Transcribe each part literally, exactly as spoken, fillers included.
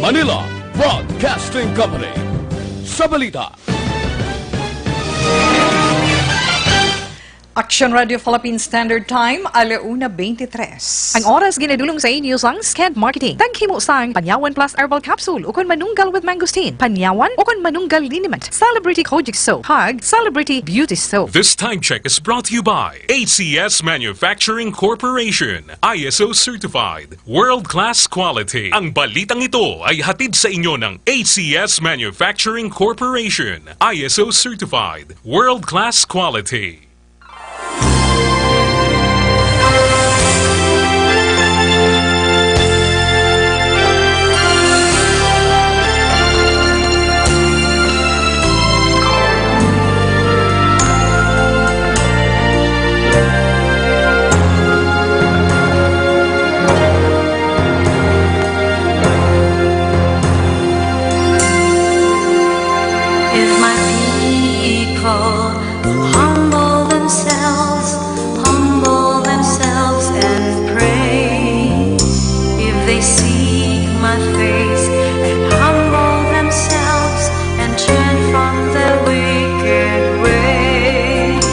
Manila Broadcasting Company. Sa balita. Action Radio Philippine Standard Time, ala una twenty-three. Ang oras ginadulong sa inyo sang Sked Marketing. Taghimo sang Panyawan Plus Herbal Capsule ukon Manunggal with Mangosteen, Panyawan ukon Manunggal Liniment, Celebrity Kojic Soap, kag Celebrity Beauty Soap. This time check is brought to you by A C S Manufacturing Corporation, I S O certified, world-class quality. Ang balitang ito ay hatid sa inyo ng A C S Manufacturing Corporation, I S O certified, world-class quality. If my people humble themselves, humble themselves and pray, if they seek my face and humble themselves and turn from their wicked ways.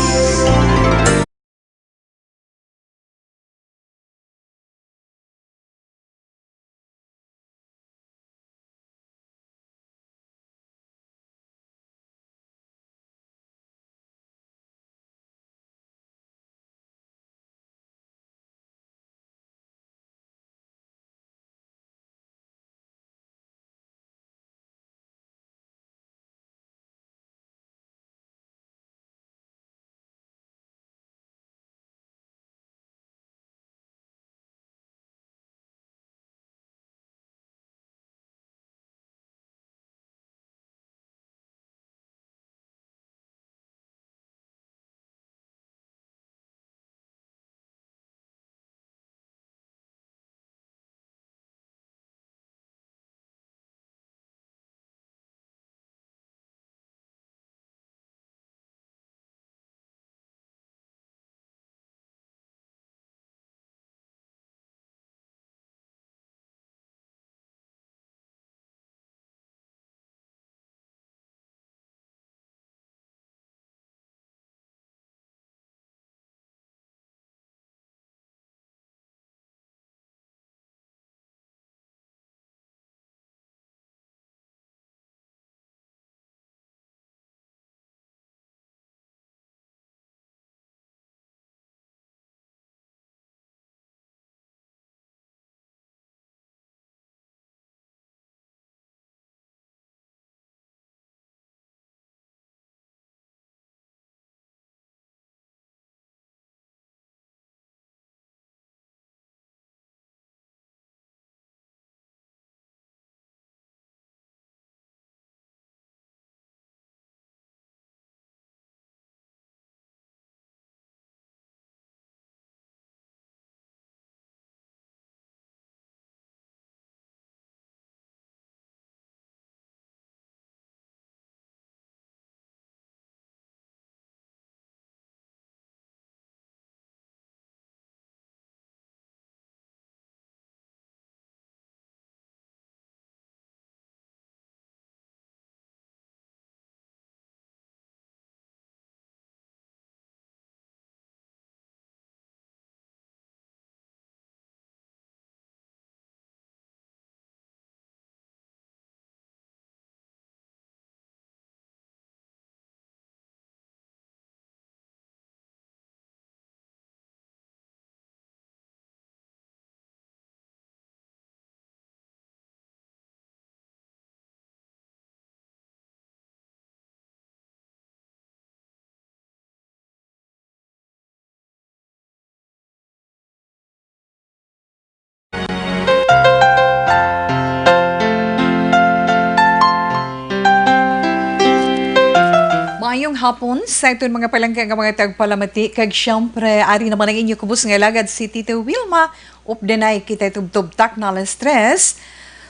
Maayong hapon sa aton mga palangga nga mga tagpalamati, kag siyempre, ari naman ang inyo kubos nga alagad, si Tito Wilma. Updanay kita tubtob takna alas tres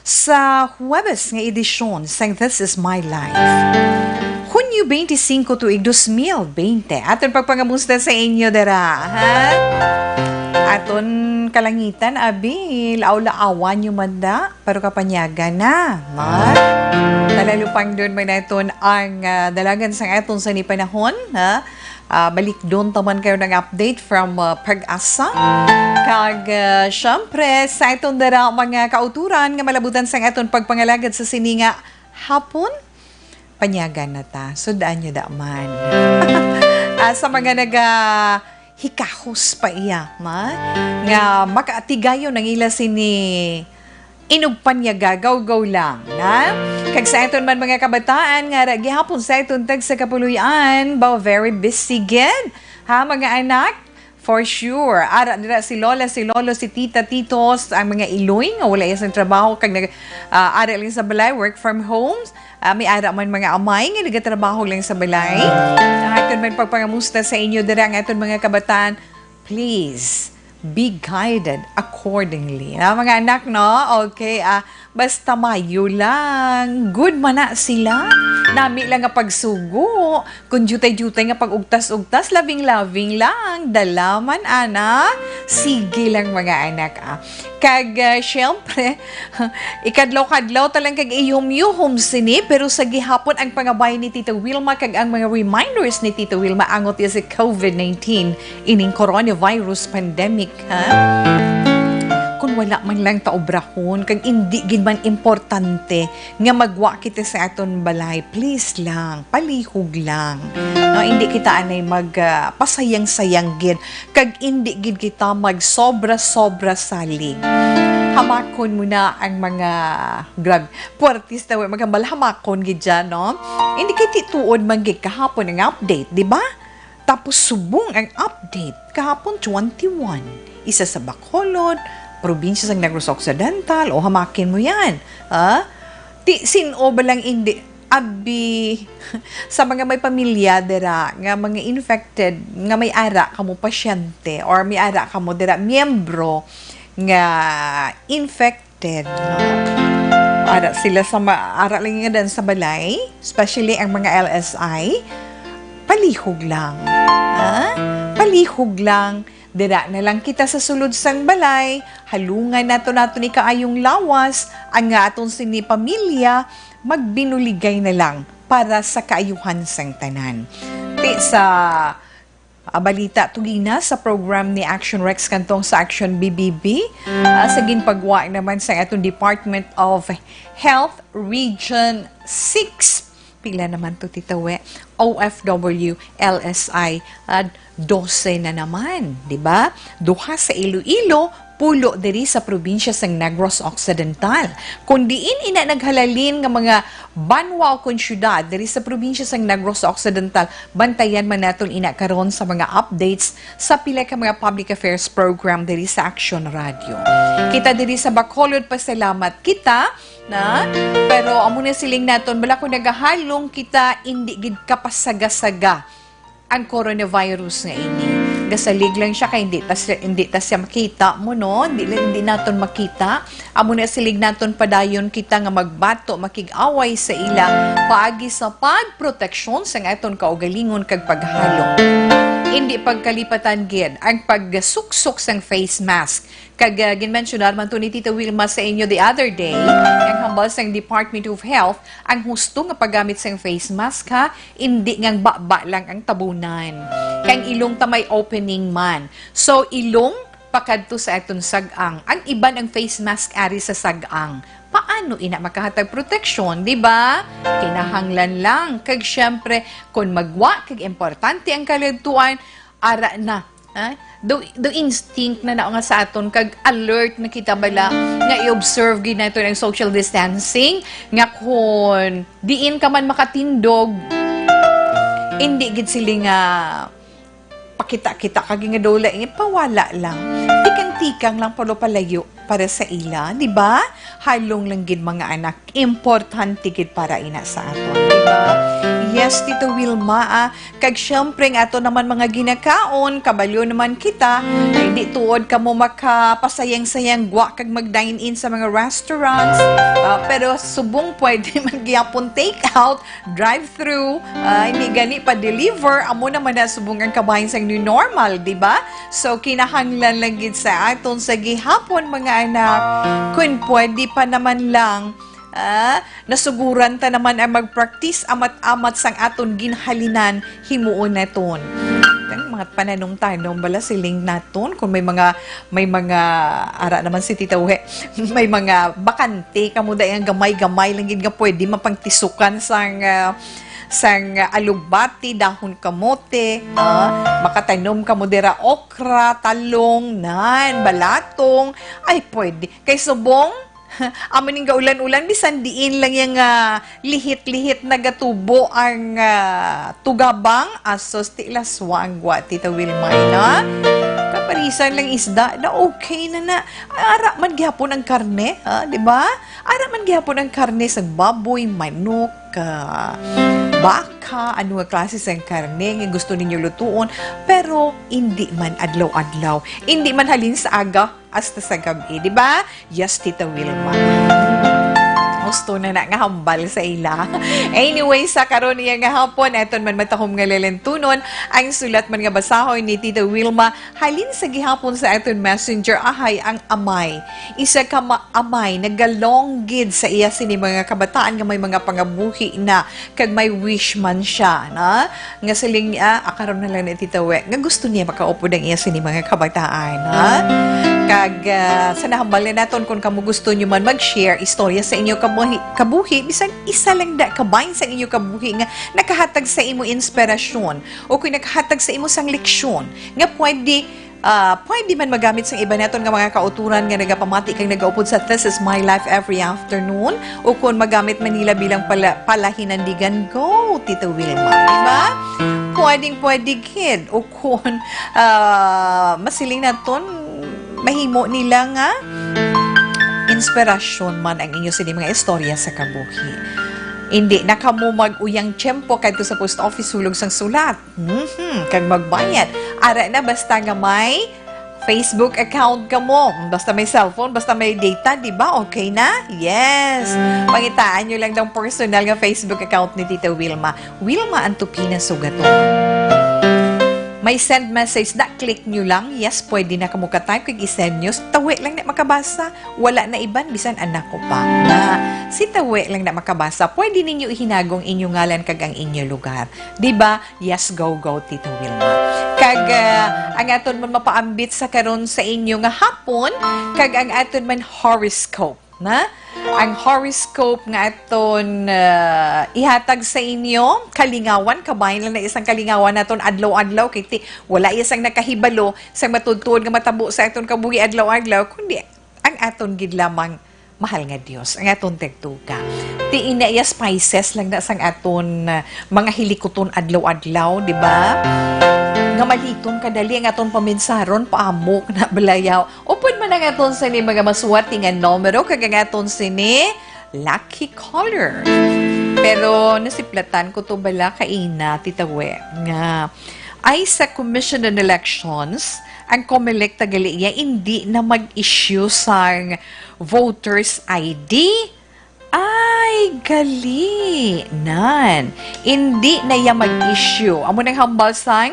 sa Huwebes nga edisyon sang This Is My Life. Hunyo twenty-five, tuig dos mil bente. Aton pagpangamusta sa inyo dira, ha? Aton kalangitan, abi, laaw-laawan nyo man da, pero kapanyagan na, ma? Talalupangdon man naton ang, ah, dalagan sang aton sa ni panahon, ha? Ah, balikdon ta man kayo ng update from, ah, Pag-asa. Kag, ah, syempre, sa aton dara mga kauturan nga malabutan sang aton pagpangalagad sa sini nga hapon, panyagan na ta. Sud-an nyo da man. Ah, sa mga naga hikahos pa iya, ma? Nga makaatigayon ang ila sini inugpan nga gagawgaw lang, na? Kag sa aton man mga kabataan nga ara gihapon sa aton tag sa kapuloy-an, ba, very busy gid, ha, mga anak? For sure. Ara dira si Lola, si Lolo, si Tita, Titos, ang mga iloy nga wala iya sang trabaho kag nag, ah, ara lang sa balay, work from home. Ah, may ara man mga amay nga nagatrabaho lang sa balay. Ang aton man pagpangamusta sa inyo dira, ang aton mga kabataan, please be guided accordingly. Na, mga anak, no? Okay, ah, basta mayo lang. Good man na sila. Nami lang nga pagsugo. Kung jutay-jutay nga pag-ugtas-ugtas, loving-loving lang. Dala man, ana. Sige lang, mga anak, ah. Kag, ah, syempre, ikadlaw-kadlaw talang kag ihum-yuhom sini, pero sa gihapon ang pangabay ni Tita Wilma kag ang mga reminders ni Tita Wilma angot iya sa COVID nineteen, ining coronavirus pandemic, ha? Kung wala man lang ta obrahon, kag indi gid man importante nga magwa kita sa aton balay, please lang, palihog lang. No, hindi kita anay mag, ah, pasayang-sayang gid. Kag indi gid kita magsobra-sobra salig. Hamakon mo na ang mga, grab, puwertis na, mga malhamakon gid dyan, no? Hindi kay ti tuod man gid kahapon ang update, di ba? Tapos subong ang update kahapon, twenty-one. Isa sa Bacolod, probinsya sang Negros Occidental, o hamakin mo yan. Ha? Ti, sin-o ba lang indi, abi, sa mga may pamilya dira nga mga infected, nga may ara kamo pasyente or may ara kamo dira miyembro nga infected, no? Ara sila sa ma-, ara lang nga dan sa balay, especially ang mga L S I, palihog lang. Ha? Palihog lang. Dira na lang kita sa sulod sang balay, halungan nato nato ni kaayong lawas, ang nga aton sini pamilya, magbinuligay na lang para sa kaayuhan sang tanan. Ti sa, ah, balita tugina sa program ni Action Rex Cantong sa Action B B B, ah, sa ginpagwa naman sa aton Department of Health Region six. Pila naman to, Tita We? O F W, L S I, ah, dose na naman, di ba? Duha sa Iloilo, pulo diri sa probinsya sang Negros Occidental. Kung diin ina naghalalin nga mga banwa o kon syudad diri sa probinsya sang Negros Occidental, bantayan man naton ina karon sa mga updates sa pila ka mga public affairs program diri sa Action Radio. Kita diri sa Bacolod, pasalamat kita, na, pero amo na siling naton, bala ko nagahalong kita, indi gid kapasaga-saga ang coronavirus nga ini. Gasalig lang siya kay hindi ta siya, hindi ta siya makita mo, no? Hindi, hindi naton makita. Amo na siling naton, padayon kita nga magbato, makig-away sa ila paagi sa pagproteksyon sang aton kaugalingon kag paghalong. Hindi pagkalipatan gid ang pagsuksok sang face mask. Kag, ah, ginmensyonar man to ni Tita Wilma sa inyo the other day, ang hambal sang Department of Health, ang husto nga paggamit sang face mask, ha, indi nga ang baba lang ang tabunan. Kay ang ilong ta may opening man. So, ilong pakadto sa aton sag-ang. Ang iban ang face mask ari sa sag-ang. Paano ina makahatag proteksyon, di ba? Kinahanglan lang. Kag syempre, kung magwa kag importante ang kaladtuan, ara na. Ha? Do, do instinct na na nga sa aton, kag alert na kita bala nga i-observe gid naton ang social distancing, nga kung diin ka man makatindog, hindi gid sila nga pakita-kita ka gid nga dula, eh, pawala lang. Tikang-tikang lang, pero palayo para sa ila, di ba? Halong lang gid, mga anak, importante gid para ina sa aton, di ba? Yes, Tito Wilma, ah. Kag syempre, nga ato naman mga ginakaon, kabalo naman kita, nga hindi tuod kamo makapasayang-sayang gwa kag mag-dine-in sa mga restaurants. Ah, pero subong pwede man gyapon take out, drive-through, ah, hindi gani pa-deliver, amo naman na subong ang kabahin sang new normal, di ba? So, kinahanglan lang gid sa aton sa gihapon, mga anak, kun pwede pa naman lang, ah, nasuguran ta naman ang mag-practice amat-amat sang aton ginhalinan, himuon naton. Ang mga pananom-tanom bala, siling naton, kung may mga, may mga, ara naman si Tita Uhe, may mga bakante kamo dai, ang gamay-gamay lang gid nga pwede mapangtisukan sang, ah, sang alugbati, dahon kamote, ah, makatanom kamo dira okra, talong, nan, balatong, ay pwede. Kay subong, amo ning gaulan-ulan, bisan diin lang yang, ah, lihit-lihit nagatubo ang, ah, tugabang, asos ti laswa ang gwa, Tita Wilma, na? Kaparisan lang isda, na okay na na. Ara man gihapon ang karne, ah, di ba? Ara man gihapon ang karne sa baboy, manok, ah, baka, ano nga klase sang karne nga gusto ninyo lutuon, pero hindi man adlaw-adlaw, hindi man halin sa aga hasta sa gabi, di ba? Yes, Tita Wilma. Gusto na na nga hambal sa ila. Anyway, sa karon niya nga hapon, aton man matahom nga lalantunon ang sulat man nga basahon ni Tita Wilma halin sa gihapon sa aton messenger, ahay ang amay. Isa ka ma-, amay nagalong gid sa iya sini mga kabataan nga may mga pangabuhi na kag may wish man siya, na? Nga siling niya, ah, karon na lang na, Tita We, nga gusto niya makaupod ang iya sini mga kabataan, ha? Kag, ah, sa nahambal na naton, kung kamo gusto nyo man mag-share istorya sa inyo kabuhi, kabuhi, bisan isa lang da kabahin sa inyo kabuhi nga nakahatag sa imo inspirasyon o kung nakahatag sa imo sang leksyon nga pwede, ah, pwede man magamit sa iba naton nga mga kauturan nga nagapamati kag nagaupod sa This Is My Life every afternoon, o kung magamit man nila bilang pala-, palahinandigan, go, Tita Wilma, di ba? Pwedeng pwede gid. O kung, ah, masiling naton, mahimo nila nga inspirasyon man ang inyo sini mga istorya sa kabuhi. Hindi na kamo mag-uyang tiyempo kadto sa post office hulog sang sulat. Mhm, kag magbayad. Ara na, basta nga may Facebook account kamo. Basta may cellphone, basta may data, di ba? Okay na? Yes. Pangitaan nyo lang ng personal nga Facebook account ni Tita Wilma. Wilma Antupina Sugaton. May send message na, click nyo lang. Yes, pwede na kamo ka-type kag i-send nyo. Tawi lang na makabasa. Wala na iban, bisan anak ko pa. Na, si Tawi lang na makabasa. Pwede ninyo ihinagong inyo ngalan kag ang inyo lugar. Di ba? Yes, go, go, Tita Wilma. Kag, ah, ang aton man mapaambit sa karon sa inyo nga hapon, kag ang aton man horoscope, na? Ang horoscope nga aton, ah, ihatag sa inyo, kalingawan, kabahin lang na isang kalingawan naton adlaw-adlaw, kay ti-, wala isang nakahibalo sa matuod-tuod nga matabo sa aton kabuhi adlaw-adlaw, kundi ang aton gid lamang mahal nga Dios, ang aton tigtuga. Ti ina iya spices lang na sang aton, ah, mga hilikuton adlaw-adlaw, di ba? Nga maliton kadali ang aton paminsaron, paamok na balayaw. Upod man ang aton sini mga masuwati nga numero, kag ang aton sini lucky color. Pero nasiplatan ko to bala kaina, Tita We, nga ay sa Commission on Elections, ang COMELEC ta gali iya, hindi na mag-issue sang voters I D. Ay, gali. Nan. Hindi na iya mag-issue. Amo nang hambal sang,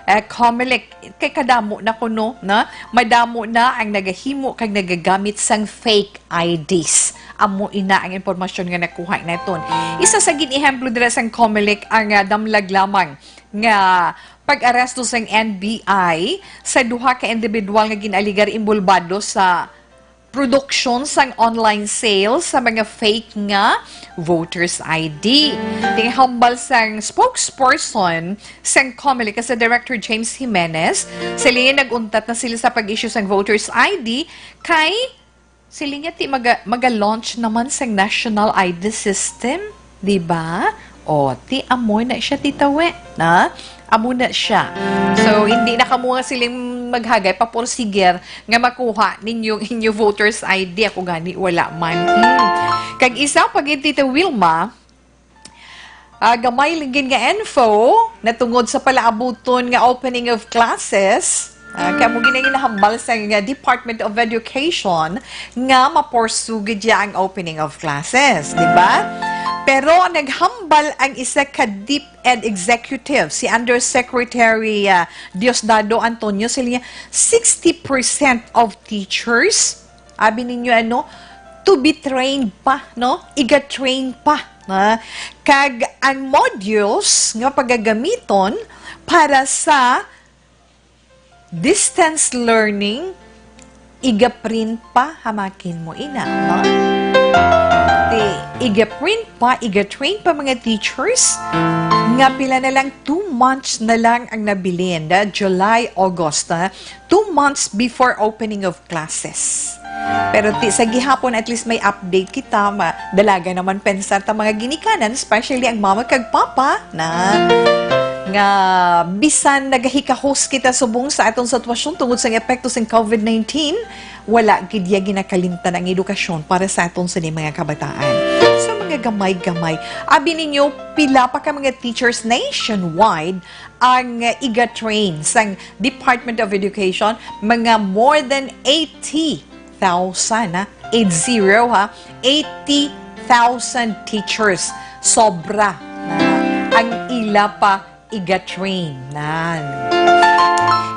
eh, COMELEC. Kay kadamo na kuno, na? Madamo na ang nagahimo kag nagagamit sang fake I Ds. Amo ina ang impormasyon nga nakuha naton. Isa sa gin-ehemplo dira sang COMELEC ang, ah, damlag lamang nga pag-aresto sang N B I sa duha ka individual nga gin-aligar inbolbado sa produksyon sang online sales sa mga fake nga voters I D. Ginhambal sang spokesperson sang COMELEC, si Director James Jimenez, sila nag-untat na sila sa pag-issue sang voters I D kay sila nga ti maga-, maga-launch naman sang national I D system. Di ba? O, ti amo na siya, Tita We, na? Amo na siya. So, hindi na kamo nga siling maghagay pa porsigir nga makuha ninyo inyo voters I D. Ako gani, wala man. Hmm. Kag isa pa gid, Tita Wilma, Ah, gamay lang gid nga info na tungod sa palaabuton nga opening of classes. Ah, kaya mo ginahambal sa nga Department of Education nga mapursue gid ya ang opening of classes, di ba? Pero naghambal ang isa ka DepEd executive, si Undersecretary, ah, Diosdado Antonio, sila niya, sixty percent of teachers, abi ninyo ano, to be trained pa, no? Iga-train pa, ha? Kag ang modules nga pagagamiton para sa distance learning, iga-print pa, hamakin mo ina, no? Ti, iga-print pa, iga-train pa mga teachers, nga pila na lang, two months na lang ang nabilin, da, July, August, ha? Two months before opening of classes. Pero ti, sa gihapon, at least may update kita, ma-, dalaga naman pensar ta mga ginikanan, especially ang mama kag papa, na nga bisan nagahikahos kita subong sa atong sitwasyon tungod sa epekto sang COVID nineteen, wala gid ya ginakalimtan ang edukasyon para sa aton sini mga kabataan. Sa mga gamay-gamay, abi ninyo, pila pa ka mga teachers nationwide ang iga-train sang Department of Education, mga more than eighty thousand, ha? Eight zero, ha? Eighty thousand teachers. Sobra na ang ila pa iga-train. Nan.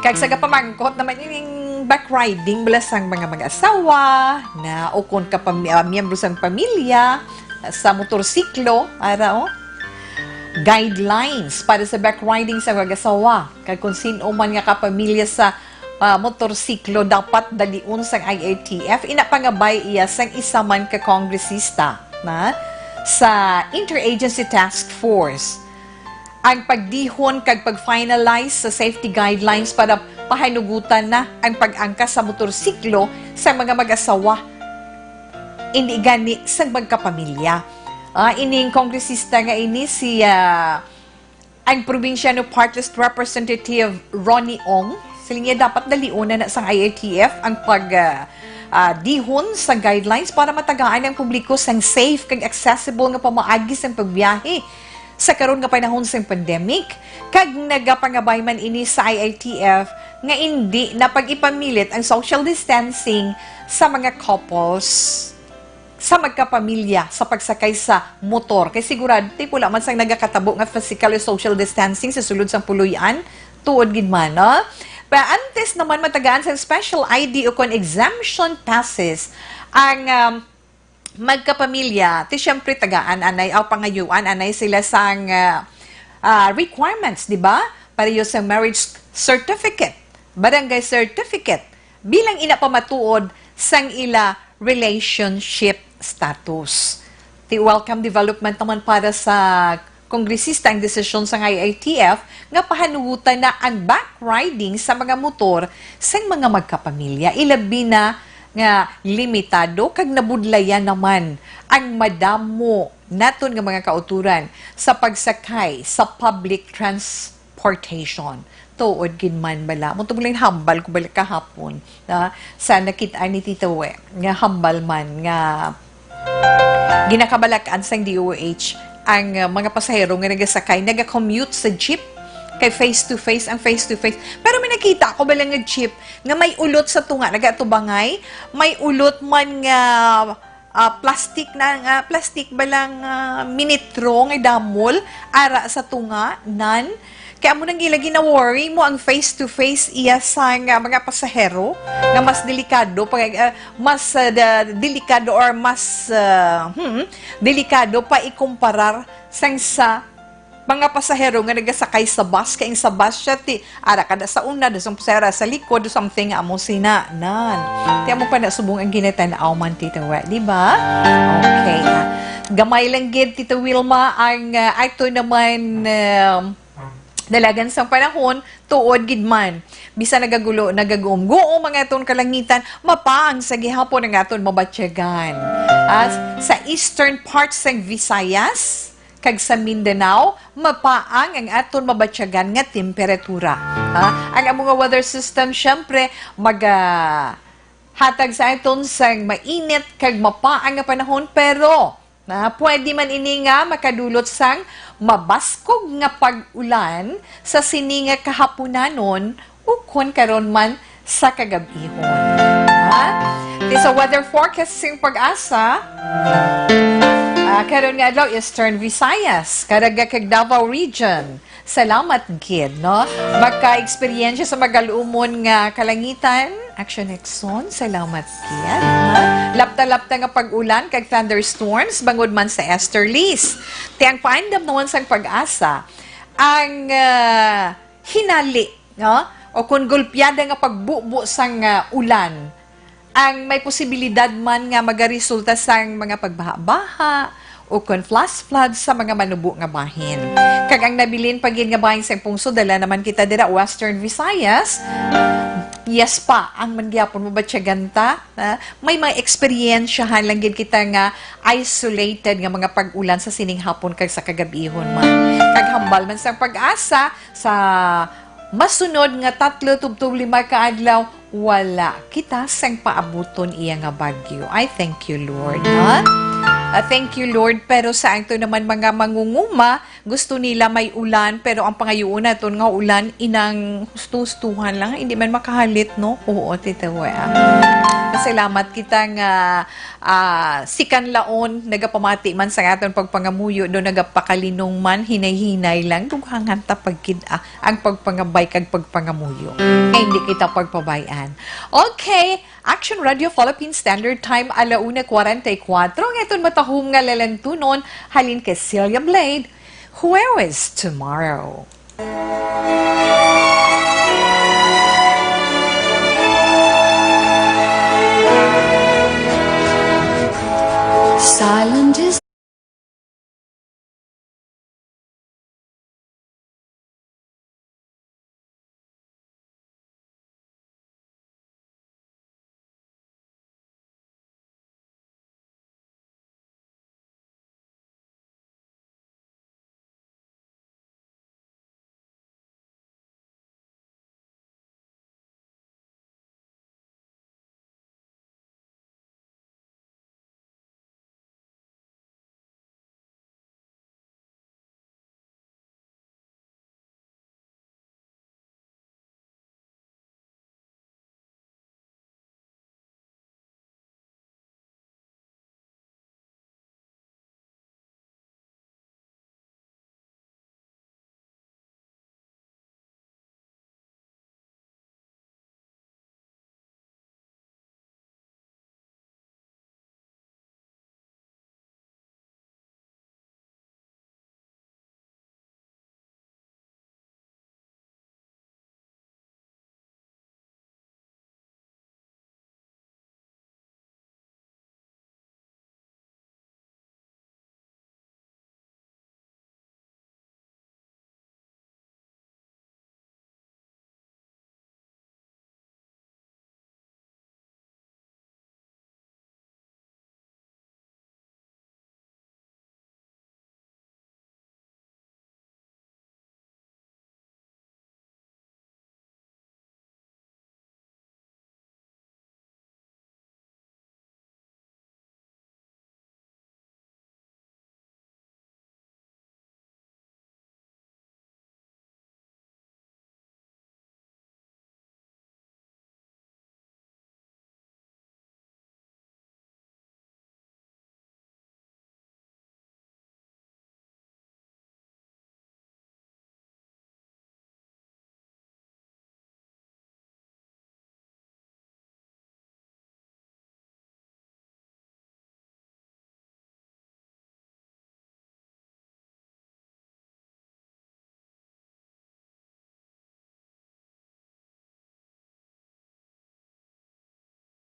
Kag sa gapamangkot naman ining bike riding mula sang mga mag-asawa na o kung kapam-, ah, miyembro sang pamilya sa motorsiklo, ara, oh, guidelines para sa bike riding sa mag-asawa. Kag kung sino man nga kapamilya sa, ah, motorsiklo, dapat dalion sang I A T F. Ina pangabay iya sang isa man ka kongresista na sa Interagency Task Force ang pagdihon kag pag-finalize sa safety guidelines para pahanugutan na ang pag-angkas sa motorsiklo sa mga mag-asawa. Indi gani sa magkapamilya. Ah, ining kongresista nga ini si, ah, ang probinsyano Party List Representative Ronnie Ong. Sila niya dapat daliunan na sang I A T F ang pag, ah, ah, dihon sa guidelines para matagaan ang publiko sang safe kag accessible nga pamaagi sang pagbiyahe sa karon nga panahon sang pandemic, kag nagapangabay man ini sa I A T F nga indi na pag-ipamilit ang social distancing sa mga couples sa magkapamilya sa pagsakay sa motor. Kay sigurado, ti, wala man sang nagakatabo nga physical o social distancing sa sulod sang puloy-an. Tuod gid man, no? Pa, antes naman matagaan sang special I D o kon exemption passes ang, um, magkapamilya, ti, siyempre, tagaan anay, aw, pangayuan anay sila sang, ah, ah, requirements, di ba? Pareho sa marriage certificate, barangay certificate, bilang ina pamatuod sang ila relationship status. Ti, welcome development naman para sa kongresista ang desisyon sang I A T F nga pahanugutan na ang bike riding sa mga motor sang mga magkapamilya. Ilabi na nga limitado kag nabudlayan naman ang madamo naton nga mga kautoran sa pagsakay sa public transportation. Tuod gid man bala. Mo to, hambal ko bala kahapon, na sa nakita ni Tito We, nga hambal man nga ginakabalak-an sang D O H ang, uh, mga pasahero nga nagasakay, naga-commute sa jeep. Kay face to face ang face to face. Pero may nakita ko bala nga jeep nga may ulot sa tunga, nagatubangay, may ulot man nga, ah, plastic na, nga plastic bala nga minitro nga damol, ara sa tunga, nan. Kaya mo nang ila gina-worry mo ang face to face iya sang, ah, mga pasahero nga mas delikado pa, ah, mas, ah, da-, delikado or mas, ah, hmm, delikado pa ikumparar sang sa mga pasahero nga nagasakay sa bus, kay ang sa bus siya, ti, ara ka da sa una, da sa pasahero sa likod, something nga amo sina, nan. Ti amo pa na subong ang ginatan-aw man, Tito Wa, di ba? Okay, ah. Gamay lang gid, Tito Wilma, ang, ah, ato naman, um, dalagan sang panahon, tuod gid man. Bisan nagagulo, nagaguom-guom ang aton kalangitan, mapaang sa gihapon ang aton mabatyagan. Ah, sa eastern parts sang Visayas, kag sa Mindanao, mapaang ang aton mabatyagan nga temperatura. Ha? Ang amo nga weather system, syempre, mag, ah, hatag sa aton sang mainit kag mapaang nga panahon, pero, ah, pwede man ini nga makadulot sang mabaskog nga pag-ulan sa sini nga kahapunanon ukon karon man sa kagab-ihon. Ha? Ti sa weather forecast sing PAGASA, ah, karon nga adlaw, Eastern Visayas, Caraga kag Davao Region. Salamat gid, no? Makaeksperyensya sa magalumon nga kalangitan. Action Exxon, salamat gid, ha? Lapta-lapta nga pag-ulan kag thunderstorms bangod man sa easterlies. Ti ang paandam naman sang PAGASA, ang, ah, hinali, no? O kung gulpyada nga pagbubo sang, ah, ulan, ang may posibilidad man nga magaresulta sang mga pagbaha-baha o kon flash flood sa mga manubo nga bahin. Kag ang nabilin pa gid nga bahin sang pungsod, dala naman kita dira, Western Visayas. Yes pa, ang man gyapon mabatyagan ta, ah, may mga eksperyensyahan lang gid kita nga isolated nga mga pag-ulan sa sining hapon kag sa kagab-ihon man. Kag hambal man sang PAGASA, sa masunod nga tatlo tubtob lima ka adlaw, wala kita sang paabuton iya nga bagyo. Ay, thank you, Lord, ha? Ah, thank you, Lord. Pero sa aton naman mga mangunguma, gusto nila may ulan, pero ang pangayuon naton nga ulan, inang husto-hustohan lang, hindi man makahalit, no? Oo, Tita Wea. Salamat kita nga, ah, si Kanlaon, nagapamati man sa aton pagpangamuyo, do nagapakalinong man, hinay-hinay lang, dughangan ta pagkid-, ah, ang pagpangabay kag pagpangamuyo. Kay hindi kita pagpabay-an. Okay, Action Radio Philippine Standard Time, ala una kwarenta y kuwatro, ang aton matahom nga lalantunon, halin kay Celia Blade, Where is Tomorrow? Silent is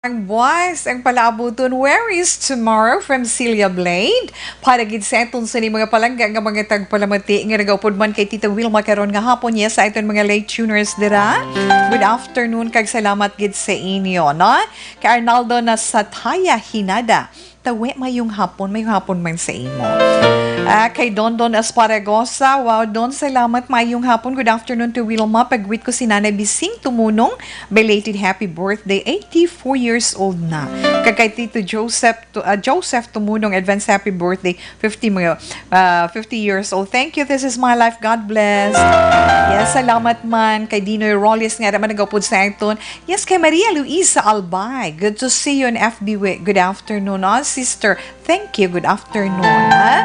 Ang buwas, ang palaabuton, Where is Tomorrow from Celia Blade. Para gid sa aton sini mga palangga nga mga tagpalamati nga nagaupod man kay Tita Wilma karon nga hapon, yes, sa aton mga late tuners dira. Good afternoon, kag salamat gid sa inyo, no? Kay Arnaldo na sa Taya Hinada. Tawi, mayong hapon, mayong hapon man sa imo. Ah, kay Don Don Esparagosa. Wow, Don, salamat. Maayong hapon. Good afternoon to Wilma. Pag-greet ko si Nanay Bising Tumunong. Belated happy birthday. Eighty-four years old na. Kag kay Tito Joseph, Tu- ah, Joseph Tumunong, advance happy birthday. Fifty mo, ah, fifty years old. Thank you. This is my life. God bless. Yes, salamat man. Kay Dinoy Rollis nga naman nagapod sa aton. Yes, kay Maria Luisa Albay. Good to see you in F B. Good afternoon, ah, sister. Thank you. Good afternoon, ha?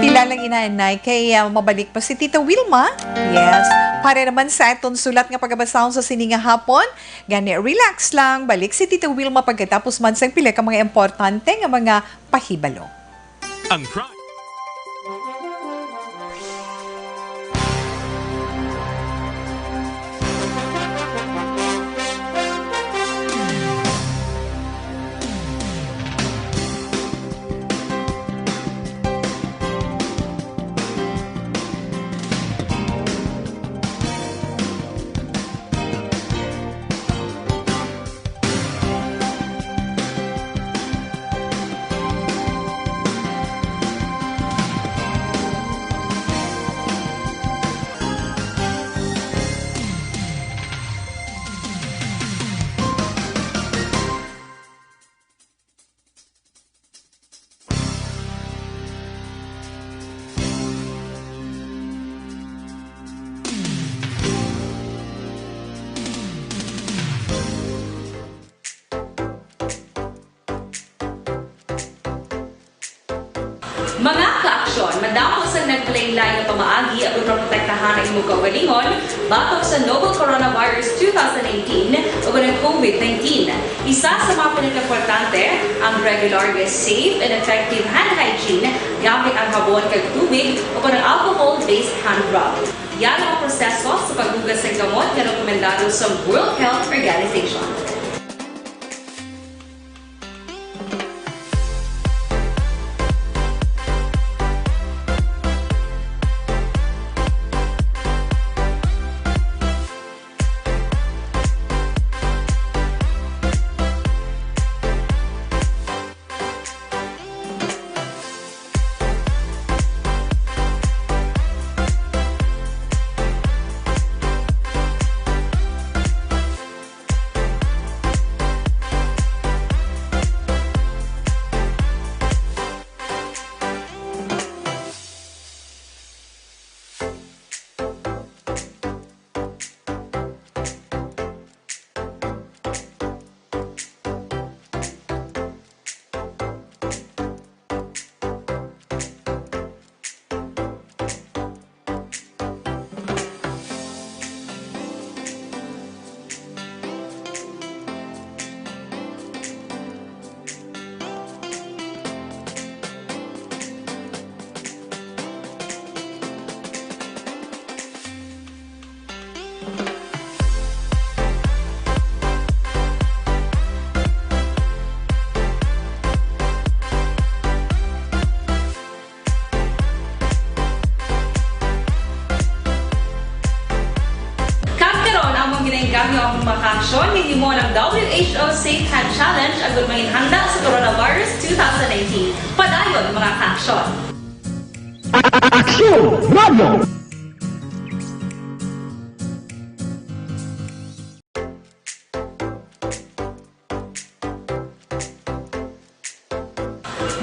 Pila lang inanay kay, ah, mabalik pa si Tita Wilma. Yes. Para naman sa aton sulat nga pagabasahon sa sini nga hapon, gani relax lang. Balik si Tita Wilma pagkatapos man sang pila ka mga importante nga mga pahibalo. Ang Prime Mga kaaksyon, madamo sang naglain-lain nga pamaagi agud maprotektahan ang imo kaugalingon batok sa novel coronavirus two thousand nineteen ug ang COVID nineteen. Isa sa mga pinakaimportante ang regular nga safe and effective hand hygiene gamit ang habon kag tubig o kon ang alcohol-based hand rub. Yara ang proseso sa paghugas sang kamot nga rekomendado sa World Health Organization. Kag karon, amon ginainggam nga ang mga kaaksyon nga himo ang W H O Safe Hand Challenge agud manginhanda sa coronavirus two thousand nineteen. Padayon, mga kaaksyon! Aksyon Radio!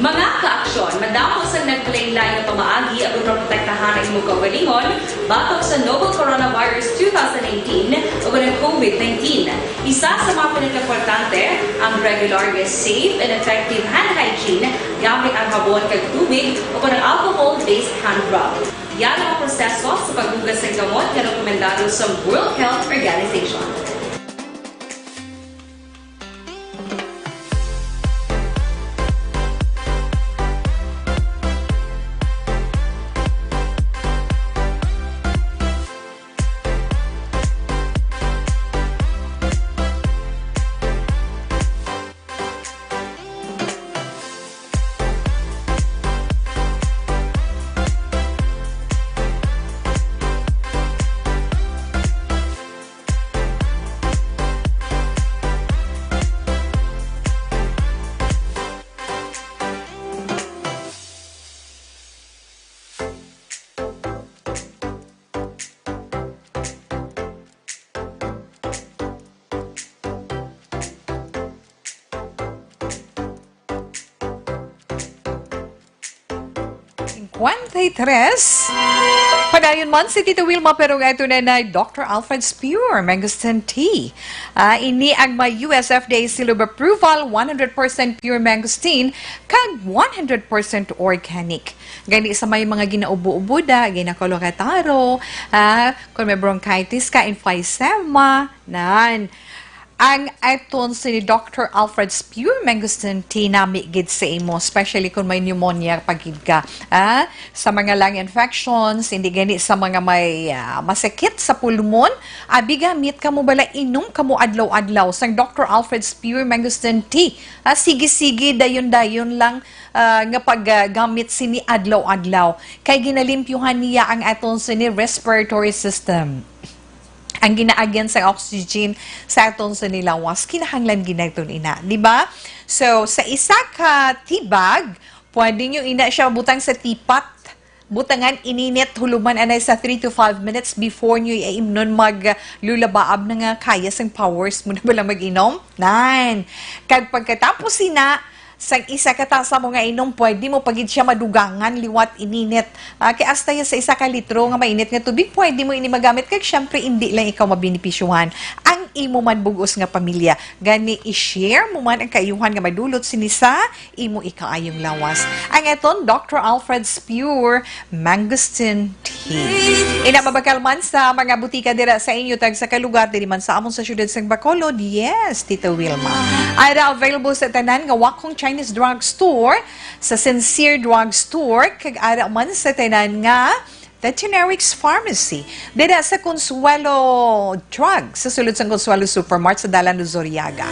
Mga kaaksyon, madamo sang naglain-lain nga pamaagi agud maprotektahan ang imo kaugalingon batok sa novel coronavirus two thousand nineteen ug ang COVID nineteen. Isa sa mga pinakaimportante ang regular nga safe and effective hand hygiene gamit ang habon kag tubig o kon ang alcohol-based hand rub. Yara ang proseso sa paghugas sang kamot nga rekomendado sa World Health Organization. Twenty-three. Padayon man si Tita Wilma, pero nga ito na na Doctor Alfred's Pure Mangosteen Tea. Ah, ini ang may U S F D A seal of approval, one hundred percent pure mangosteen, kag one hundred percent organic. Gani sa may mga ginaubo-ubo da, ginakolokataro, ah, kung may bronchitis ka, emphysema, nan. Ang aton si Doctor Alfred's Pure Mangosteen Tea nami gid sa imo, especially kung may pneumonia pa gid ka. Ah, sa mga lung infections, hindi gani sa mga may, ah, masakit sa pulmon, abi gamit kamo bala, inom kamo adlaw-adlaw sang Doctor Alfred's Pure Mangosteen Tea. Ah, sige-sige, dayon-dayon lang, ah, nga paggamit sini adlaw-adlaw. Kay ginalimpyuhan niya ang aton sini respiratory system. Ang ginaagyan sa oxygen sa aton sa nilawas, kinahanglan gid naton ina, di ba? So, sa isa ka tea bag, pwede nyo ina siya butang sa teapot. Butangan ininit, huluman anay sa three to five minutes before nyo iimnon, mag lulabaab na nga kaya sang powers mo na bala mag-inom. Nine. Kag pagkatapos ina, sang isa ka tasa mo nga inom, pwede mo pa gid siya madugangan liwat ininit. Ah, kay hasta ya sa isa ka litro nga mainit nga tubig, pwede mo ini magamit. Kag syempre, indi lang ikaw mabenepisyuhan, ang imo man bug-os nga pamilya. Gani, i-share mo man ang kaayuhan nga madulot sini sa imo ikaayong lawas. Ang aton Doctor Alfred's Pure Mangosteen Tea. Ina, mabakal man sa mga butika dira sa inyo, tag sa kalugar, diri man sa amon sa siyudad sang Bacolod. Yes, Tita Wilma. Ara available sa tanan nga Wakong Chinese Drug Store, sa Sincere Drug Store, kag ara man sa tanan nga The Generics Pharmacy, dira sa Consuelo Drug, sa sulod sang Consuelo Supermart sa Dalan Luzuriaga.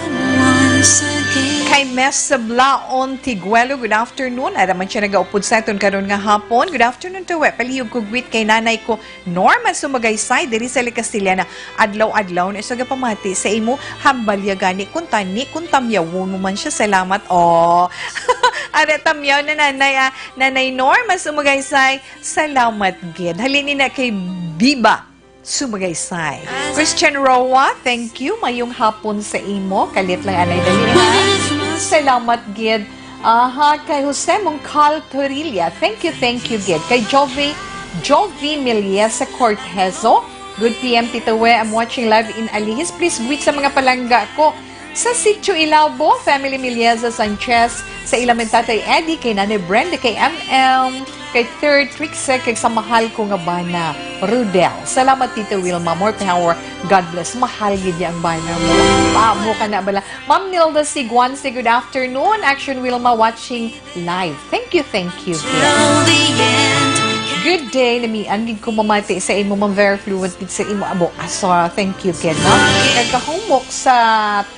Kay Miss Sablaon Tiguelo, good afternoon. Ara man siya nagaupod sa aton karon nga hapon. Good afternoon to we. Palihog ko greet kay nanay ko, Norma Sumagaysay, diri sa La Castellana. Adlaw-adlaw na siya gapamati sa imo. Hambal ya gani kung tani, kung tamyawon mo man siya. Salamat. Oh. Ara, tamyaw na, nanay, ah. Nanay Norma Sumagaysay, salamat gid. Halin ina kay Biba Sumagaysay. Christian Roa, thank you. Mayong hapon sa imo. Kalit lang anay dali, ha? Salamat gid. Aha, kay Jose Mongcal Torilla. Thank you, thank you gid. Kay Jovi, Jovi Miliesa Cortezo. Good P M, Tita We. I'm watching live in Alihis. Please greet sa mga palangga ko. Sa Sitio Ilabo, family Miliesa Sanchez, sa ila man Tatay Eddie, kay Nanay Brenda, kay M M, kay Third Trixie, kay sa mahal ko nga bana, Rudel. Salamat, Tita Wilma. More power. God bless. Mahal gid niya ang bana mo. Pamo ka na bala. Ma'am Nilda Siguan, say good afternoon. Action Wilma watching live. Thank you, thank you, dear. Good day, namian gid ko mamati sa imo, ma'am, very fluent gid sa imo. Abo, asa, thank you, kid, no? Nagkahumok sa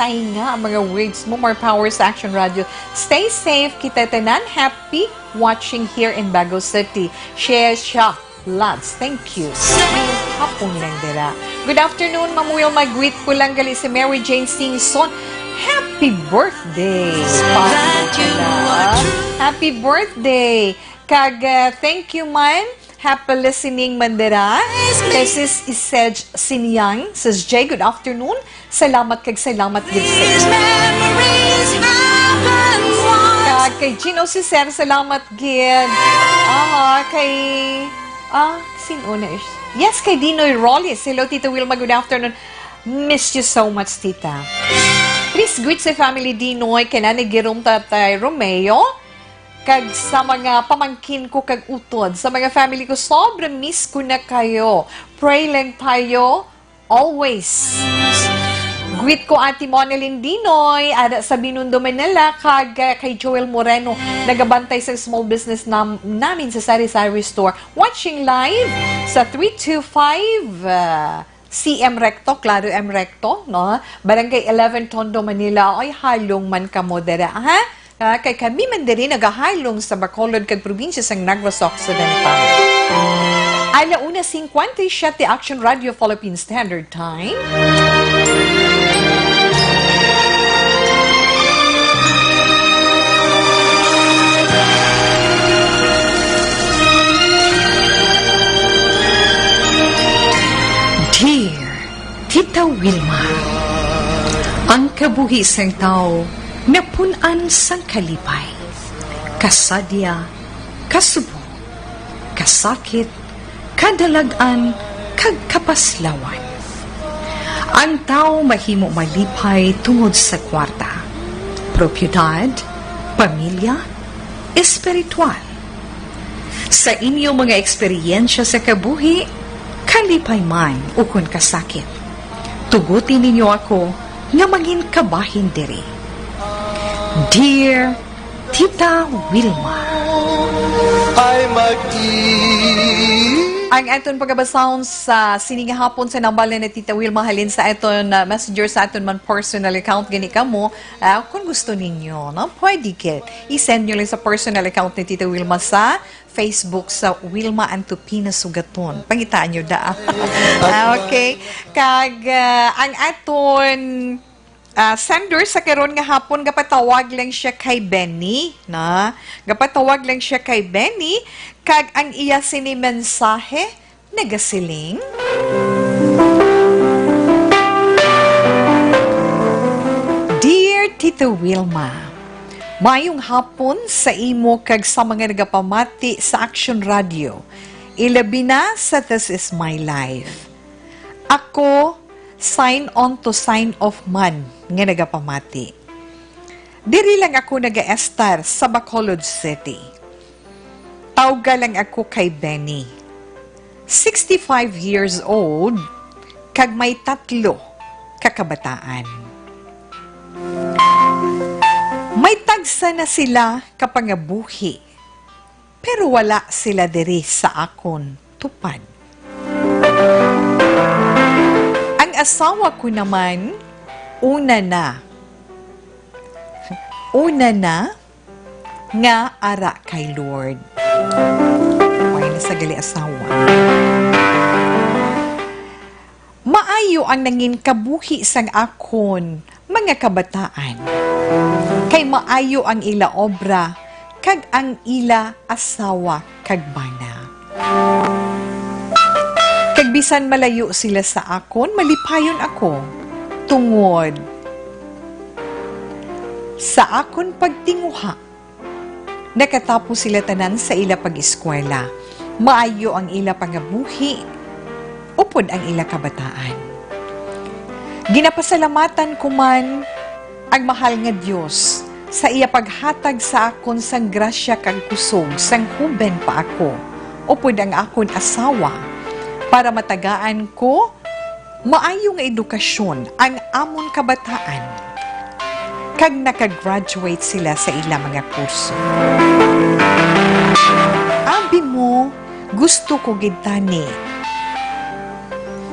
tainga ang mga words mo, more power sa Action Radio. Stay safe, kita tanan. Happy watching here in Bago City. Share siya. Loves, thank you. Hapon lang dira. Good afternoon, Ma'am Wilma. Greet ko lang gali si Mary Jane Singson. Happy birthday! Happy birthday! Kag, uh, thank you man. Happy listening man dira. Kay Sis Isej Sinyang, Sis J, good afternoon. Salamat kag salamat gid sa inyo. Kag kay Gino Cesar, salamat gid. Aha, kay, ah, sino na is? Yes, kay Dinoy Rollis. Hello, Tita Wilma, good afternoon. Miss you so much, Tita. Please greet sa family Dinoy, kay Nanay Girom, Tatay Romeo, kag sa mga pamangkin ko kag utod, sa mga family ko, sobra miss ko na kayo. Pray lang tayo, always. Greet ko Ate Monelyn Dinoy, ara sa Binondo, Manila, kag, uh, kay Joel Moreno, nagabantay sa small business nam-, namin sa Sari-Sari Store. Watching live sa three two five, uh, C M Recto, Claro M Recto, no? Barangay eleven, Tondo, Manila. Oy, halong man kamo dira, ha? Ah, kay kami man diri nagahalong sa Bacolod kag probinsya sang Negros Occidental. Ala una cincuenta y siete, Action Radio Philippine Standard Time. Dear Tita Wilma, ang kabuhi sang tawo napun-an sang kalipay, kasadya, kasubo, kasakit, kadalag-an, kag kapaslawan. Ang tawo mahimo malipay tungod sa kwarta, propiedad, pamilya, espiritual. Sa inyo mga eksperyensya sa kabuhi, kalipay man ukon kasakit, tuguti ninyo ako nga mangin kabahin diri. Dear Tita Wilma. Ay mag-i- Ang aton pagabasahon sa sini nga hapon sa nambal ni Tita Wilma halin sa aton, ah, messenger, sa aton man personal account gani kamo, ah, kung gusto ninyo, no? Pwede gid. I-send nyo lang sa personal account ni Tita Wilma sa Facebook sa Wilma Antupina Sugaton. Pangitaan nyo da. Ah, okay. Kag, ah, ang aton, ah, sender sa karon nga hapon, gapatawag lang siya kay Benny, na? Gapatawag lang siya kay Benny, kag ang iya sini mensahe nagasiling: Dear Tita Wilma, maayong hapon sa imo kag sa mga nagapamati sa Action Radio, ilabi na sa This Is My Life. Ako, sign on to sign off man nga nagapamati. Diri lang ako nagaestar sa Bacolod City. Tawga lang ako kay Benny. Sixty-five years old, kag may tatlo ka kabataan. May tagsa na sila ka pangabuhi, pero wala sila diri sa akon tupad. Ang asawa ko naman, una na. Una na nga ara kay Lord. May na sa gali asawa. Maayo ang nangin kabuhi sang akon mga kabataan. Kay maayo ang ila obra, kag ang ila asawa kag bana. Kag bisan malayo sila sa akon, malipayon ako, tungod sa akon pagtinguha, nakatapos sila tanan sa ila pag-eskwela. Maayo ang ila pangabuhi, upod ang ila kabataan. Ginapasalamatan ko man ang mahal nga Dios sa iya paghatag sa akon sang grasya kag kusog sang huben pa ako, upod ang akon asawa, para matagaan ko maayo nga edukasyon ang amon kabataan, kag nakagraduate sila sa ila mga kurso. Abi mo, gusto ko gid tani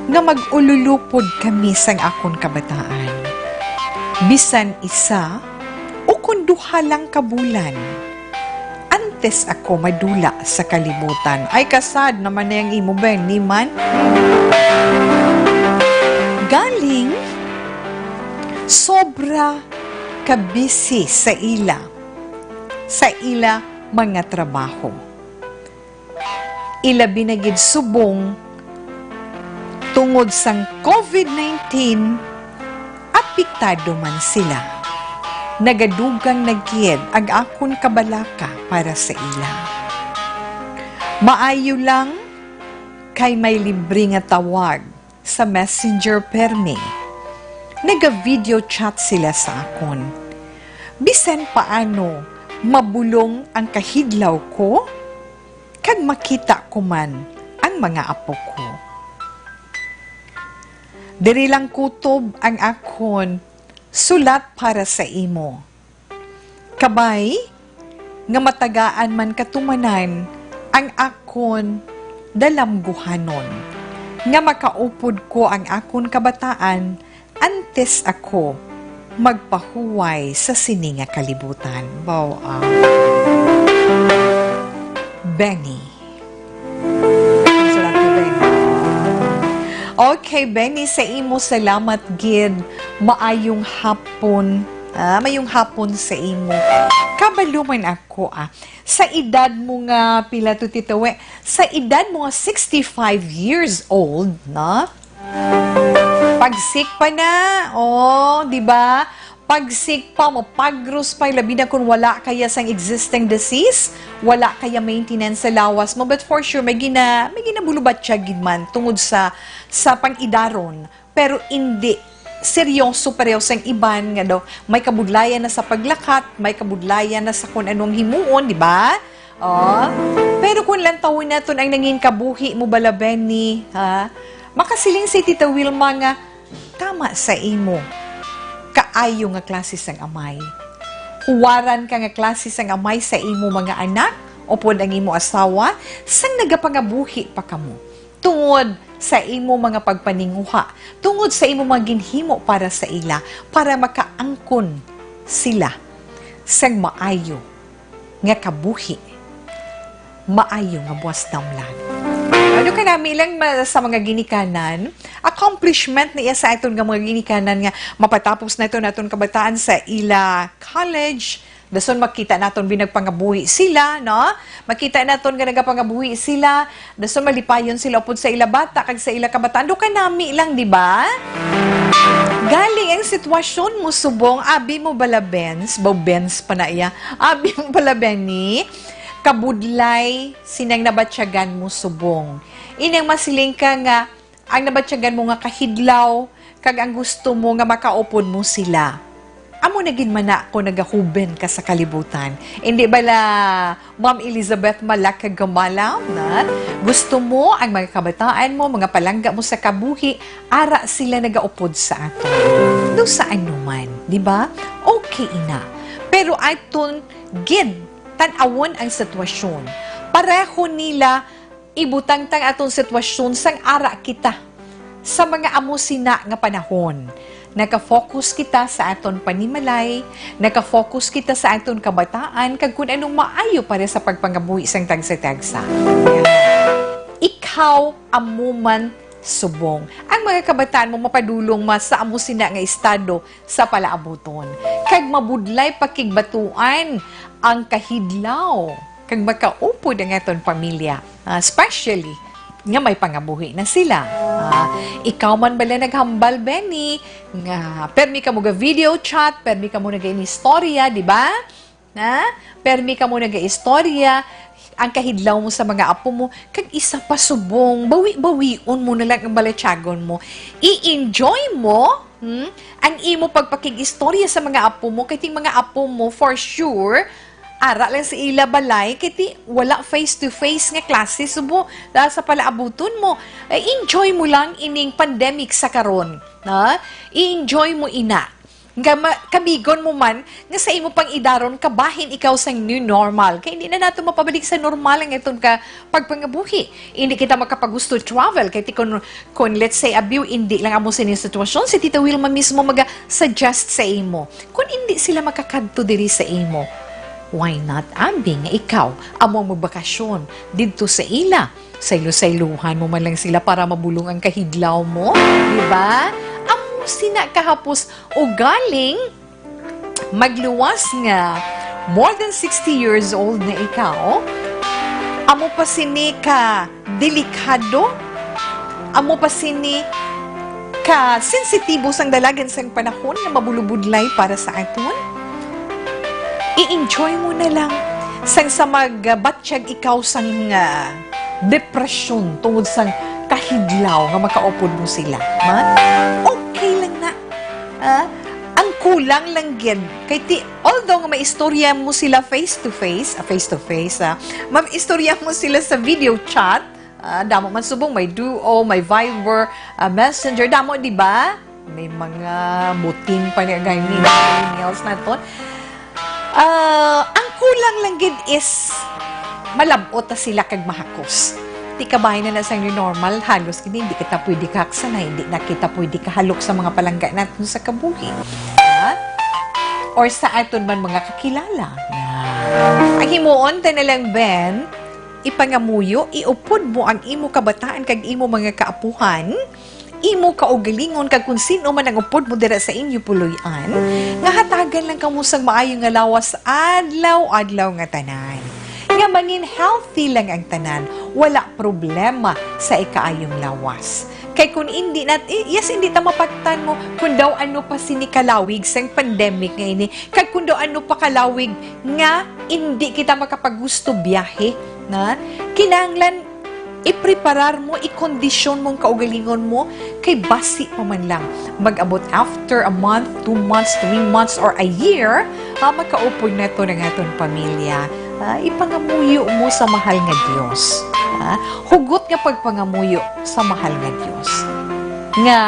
nga mag-ululupod kami sang akon kabataan, bisan isa ukon duha lang ka bulan antes ako madula sa kalibutan. Ay, kasad naman na yang imo, Benny, man. Galing, sobra ka busy sa ila, sa ila mga trabaho. Ilabi na gid subong tungod sang covid nineteen, apektado man sila. Nagadugang na gid ang akon kabalaka para sa ila. Maayo lang kay may libre nga tawag sa Messenger permi. Naga-video chat sila sa akon. Bisan paano, mabulong ang kahidlaw ko kag makita ko man ang mga apo ko. Diri lang kutob ang akon sulat para sa imo. Kabay nga matagaan man katumanan ang akon dalamguhanon, nga makaupod ko ang akon kabataan antes ako magpahuway sa sini nga kalibutan. Baw, ah. Benny. Salamat, Benny. Okay, Benny, sa imo, salamat gid. Maayong hapon. Ah, mayong hapon sa imo. Kabalo man ako, ah. Sa edad mo nga, pila to, Tita We? Sa edad mo nga sixty-five years old, no? Pagsik pa na, oh, di ba? pagsikpa, mapagros pa, labi na kung wala kaya sang existing disease, wala kaya maintenance sa lawas mo, but for sure, may gina-, may ginabulubatyag gid man tungod sa, sa pang-idaron. Pero indi seryoso pareho sang iban nga daw may kabudlayan na sa paglakat, may kabudlayan na sa kung anong himuon, di ba? Oh. Pero kung lantawon naton ang nangin kabuhi mo bala, Benny, ha? Makasiling si Tita Wilma nga tama sa imo kaayo nga klase sang amay. Huwaran ka nga klase sang amay sa imo mga anak, upod ang imo asawa, sang nagapangabuhi pa kamo. Tungod sa imo mga pagpaninguha, tungod sa imo mga ginhimo para sa ila, para makaangkon sila sang maayo nga kabuhi, maayo nga buwas damlag. Ano ka nami lang ma-, sa mga ginikanan, accomplishment na iya sa aton nga mga ginikanan nga mapatapos na ito naton kabataan sa ila college, dason makita naton binagpangabuhi sila, no? Makita naton nga nagapangabuhi sila, dason malipayon sila upod sa ila bata kag sa ila kabataan. Do ka nami lang, di ba? Galing ang sitwasyon mo subong, abi mo bala Benz, baw Benz pa na iya. Abi mo bala Benny, kabudlay sinang nabatyagan mo subong. Ining masiling ka nga ang nabatyagan mo nga kahidlaw, kag ang gusto mo nga makaupod mo sila. Amo na gid man na kung nagahuben ka sa kalibutan. Indi bala, Ma'am Elizabeth Malak kag Gamala, na gusto mo ang mga kabataan mo, mga palangga mo sa kabuhi, ara sila nagaupod sa aton. Do sa anuman, di ba? Okay na. Pero aton gid tan-awon ang sitwasyon. Pareho nila ibutang tang aton sitwasyon sang ara kita sa mga amo sina nga panahon. Naka-focus kita sa aton panimalay, naka-focus kita sa aton kabataan, kag kun anong maayo para sa pagpangabuhi sang tagsa-tagsa. Ikaw amo man subong. Ang mga kabataan mo mapadulong ma sa amo sina nga estado sa palaabuton. Kag mabudlay pakigbatuan ang kahidlaw kag makaupod ang aton pamilya, ah, especially nga may pangabuhi na sila. Ah, ikaw man bala naghambal, Benny, nga permi ka mo ga video chat, permi ka mo nagaistorya, di ba? Na? Permi ka mo nagaistorya, ang kahidlaw mo sa mga apo mo, kag isa pa subong, bawi-bawion mo na lang ang balatyagon mo. I-enjoy mo, hmm? Ang imo pagpakig-istorya sa mga apo mo, kay ting mga apo mo, for sure, ara lang sa ila balay, kay ti wala face-to-face nga klase, subo, dahil sa palaabuton mo. Eh, enjoy mo lang ining pandemic sa karon, na? I-enjoy mo ina. Nga ma-, kamigon mo man nga sa imo pang idaron, kabahin ikaw sang new normal. Kay hindi na nato mapabalik sa normal ang aton ka pagpangabuhi. Hindi kita makapagusto travel. Kay ti kun, kun let's say, abiw, hindi lang amo sini sitwasyon, si Tita Wilma mismo maga-suggest sa imo. Kun hindi sila makakadto diri sa imo, why not, abi, nga ikaw amo ang magbakasyon didto sa ila? Saylo-sayluhan mo man lang sila para mabulong ang kahidlaw mo, di ba? Amo sina kahapos ugaling magluwas nga more than sixty years old na ikaw, amo pa sini ka delikado, amo pa sini ka sensitibo sang dalagan sang panahon nga mabulubudlay para sa aton. I-enjoy mo na lang sang sa magbatyag ikaw sang, ah, depresyon tungod sang kahidlaw nga makaupod mo sila. Ma? Okay lang na. Ah, ang kulang lang gid kay ti, although nga may istorya mo sila face to face, ah, face to face, ah, may istorya mo sila sa video chat, ah, damo man subong, may Duo, may Viber, ah, Messenger, damo, di ba? May mga buting pa niya gani, millennials naton. Ah, ang kulang lang gid is malab-ot ta sila kag mahakos. Ti kabahin na na sa new normal, halos gid hindi kita pwede kahaksanay, hindi na kita pwede kahalok sa mga palangga naton sa kabuhi. Ha? Or sa aton man mga kakilala. Ang himuon ta na lang, Ben, ipangamuyo, iupod mo ang imo kabataan kag imo mga kaapuhan, imo kaugalingon kag kon sin-o man ang upod mo dira sa inyo puloy-an, nga hatagan lang kamo sang maayo nga lawas adlaw-adlaw nga tanan, nga mangin healthy lang ang tanan, wala problema sa ikaayong lawas. Kay kung hindi nat-, i-, yes, hindi ta mapaktan mo kung daw ano pa sini kalawig sang pandemic nga ini, kag kung daw ano pa kalawig nga hindi kita makapaggusto biyahe, na kinahanglan ipreparar mo, ikondisyon mo ang kaugalingon mo, kay basi pa man lang mag-abot after a month, two months, three months, or a year, ah, makaupod na to ng aton pamilya. Ah, ipangamuyo mo sa mahal nga Dios. Ah, hugot nga pagpangamuyo sa mahal nga Dios. Nga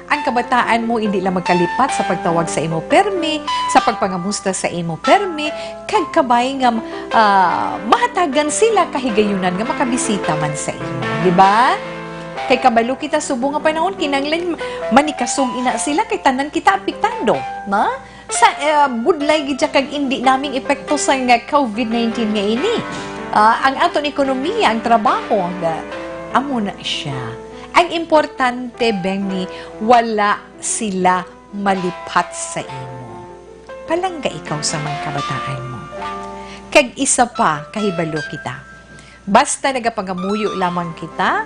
ang kabataan mo hindi lang magkalipat sa pagtawag sa imo permi, sa pagpangamusta sa imo permi, kag kabay nga, ah, mahatagan sila kahigayunan nga makabisita man sa imo, di ba? Kay kabalo kita, subong nga panahon, kinahanglan manikasog ina sila, kay tanan kita apektado, na? Sa, eh, budlay gid siya kag indi naming epekto sang COVID nineteen nga ini. Ah, ang aton ekonomiya, ang trabaho, ga-, amo na siya. Ang importante, Benny, wala sila malipat sa imo. Palangga ikaw sa mga kabataan mo. Kag isa pa, kahibalo kita. Basta nagapangamuyo lamang kita,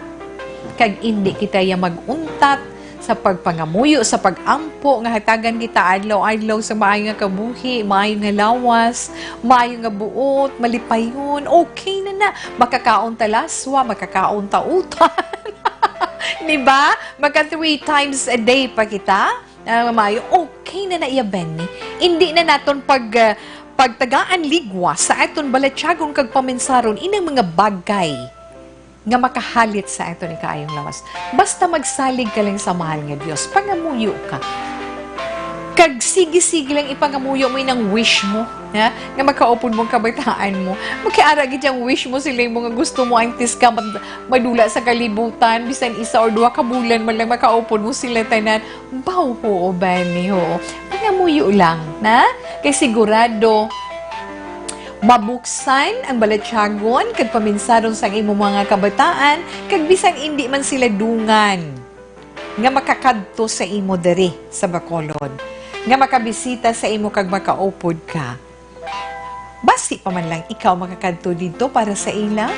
kag indi kita ya mag-untat sa pagpangamuyo, sa pag-ampo nga hatagan kita adlaw-adlaw sa maayo nga kabuhi, maayo nga lawas, maayo nga buot, malipayon, okay na na. Makakaon ta laswa, makakaon ta utan. Di ba? Maka three times a day pa kita. Ah, maayo, okay na na iya, Benny. Indi na naton pag, ah, pagtagaan ligwa sa aton balatyagon kag paminsaron ining mga bagay nga makahalit sa aton ikaayong lawas. Basta magsalig ka lang sa mahal nga Dios, pangamuyo ka. Kag sige-sige lang ipangamuyo mo inang wish mo, ha? Nga makaupod mo ang kabataan mo. Makiara gid ang wish mo sila mo nga gusto mo antes ka mad-, madula sa kalibutan, bisan isa or duha ka bulan man lang makaupod mo sila tanan. Baw, oo, Benny, oo. Pangamuyo lang, na? Kay sigurado, mabuksan ang balatyagon kag paminsaron sang imo mga kabataan, kag bisan indi man sila dungan nga makakadto sa imo diri sa Bacolod, nga makabisita sa imo kag makaupod ka. Basi pa man lang ikaw makakadto didto para sa ila?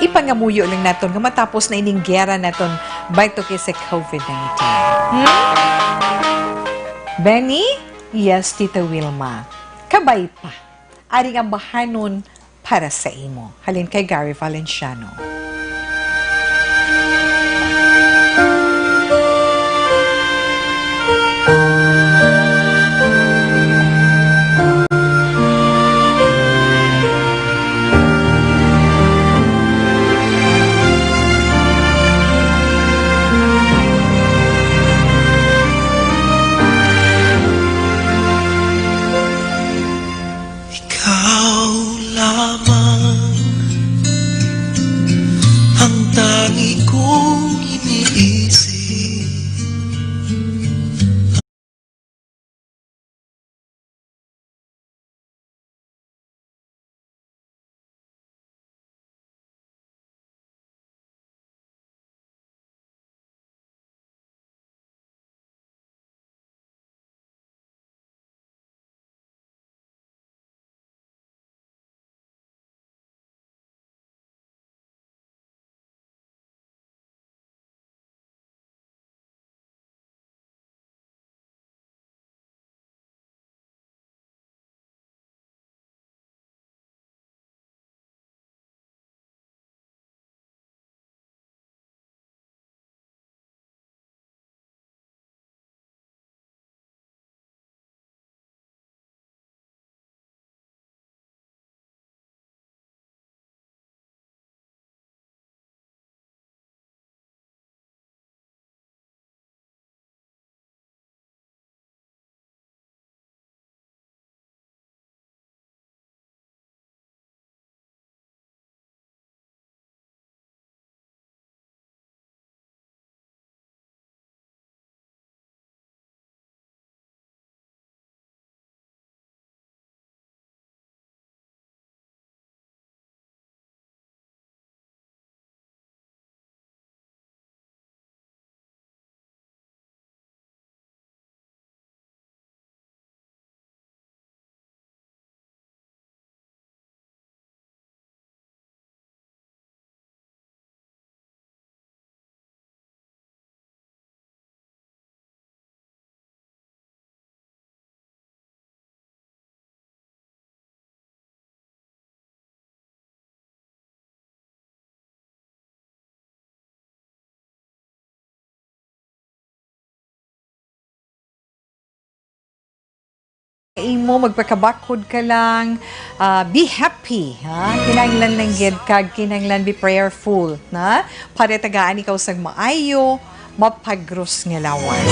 Ipangamuyo lang naton nga matapos na ining giyera naton batok sa COVID nineteen. Hmm? Benny? Yes, Tita Wilma. Kabay pa. Ari ang bahanon para sa imo. Halin kay Gary Valenciano. Ikaw lamang Imo, magpakabakod ka lang, ah, be happy, ha? Kinahanglan lang gid kag kinahanglan be prayerful, na? Para tagaan ikaw sang maayo, mapagros nga lawas.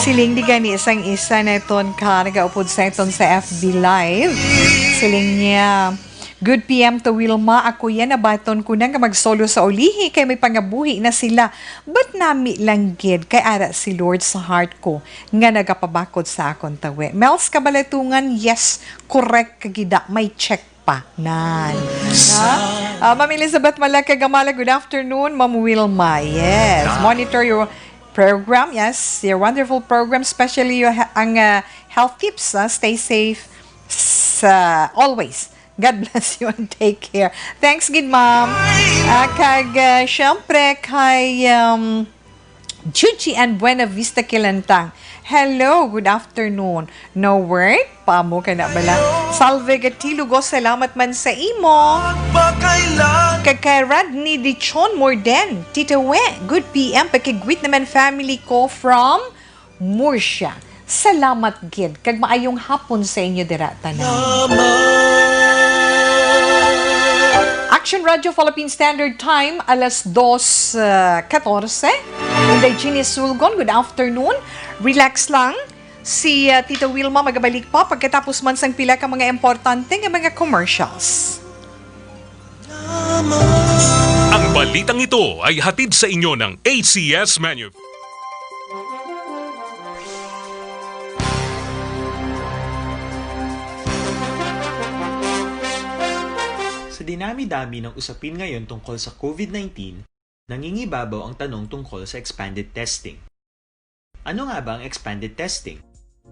Siling di gani sang isa naton ka nagaupod sa aton sa F B Live. Siling niya, "Good P M to Wilma, ako yan, nabaton ko na nga magsolo sa ulihi kay may pangabuhi na sila. But nami lang gid kay ara si Lord sa heart ko nga nagapabakod sa akon tawi." Mels Kabalatungan, yes, correct ka gid, may check pa. Nan. Ha? Ah, Ma'am Elizabeth Malaka Gamala, good afternoon. Ma'am Wilma, yes. Monitor your program, yes, your wonderful program, especially your he-, ang ah, health tips. Ah, stay safe sa always. God bless you and take care. Thanks gid, ma'am. Ah, kag ah, syempre kay um, Juji and Buena Vista Kilantang. Hello, good afternoon. No work? Pamo ka na bala. Salve Gatilugo, salamat man sa imo. Kag kay Radney Dichon Morden, Tita We, good P M, pakigwit naman family ko from Murcia. Salamat gid, kag maayong hapon sa inyo dira tanan. Action Radio Philippine Standard Time, alas dos, uh, katorse. Inday Jeannie Sulgon, good afternoon. Relax lang. Si uh, Tita Wilma magabalik pa pagkatapos man sang pila ka mga importante nga mga commercials. Ang balitang ito ay hatid sa inyo ng A C S Manu. Sa dinami-dami ng usapin ngayon tungkol sa COVID nineteen, nangingibabaw ang tanong tungkol sa expanded testing. Ano nga ba ang expanded testing?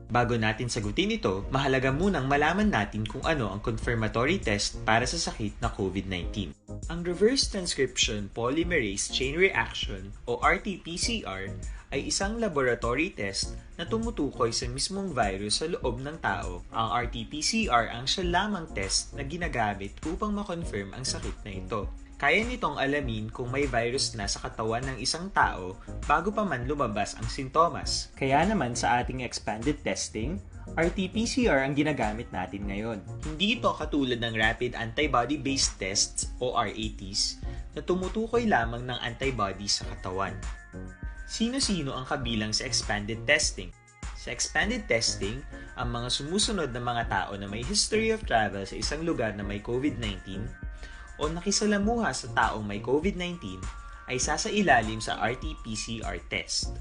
Bago natin sagutin ito, mahalaga munang malaman natin kung ano ang confirmatory test para sa sakit na COVID nineteen. Ang reverse transcription polymerase chain reaction o R T P C R ay isang laboratory test na tumutukoy sa mismong virus sa loob ng tao. Ang R T P C R ang siya lamang test na ginagamit upang ma-confirm ang sakit na ito. Kaya nitong alamin kung may virus na sa katawan ng isang tao bago pa man lumabas ang sintomas. Kaya naman sa ating expanded testing, R T P C R ang ginagamit natin ngayon. Hindi ito katulad ng rapid antibody-based tests o R A Ts na tumutukoy lamang ng antibody sa katawan. Sino-sino ang kabilang sa expanded testing? Sa expanded testing, ang mga sumusunod na mga tao na may history of travel sa isang lugar na may COVID nineteen o nakisalamuha sa taong may COVID nineteen ay sasailalim sa R T P C R test.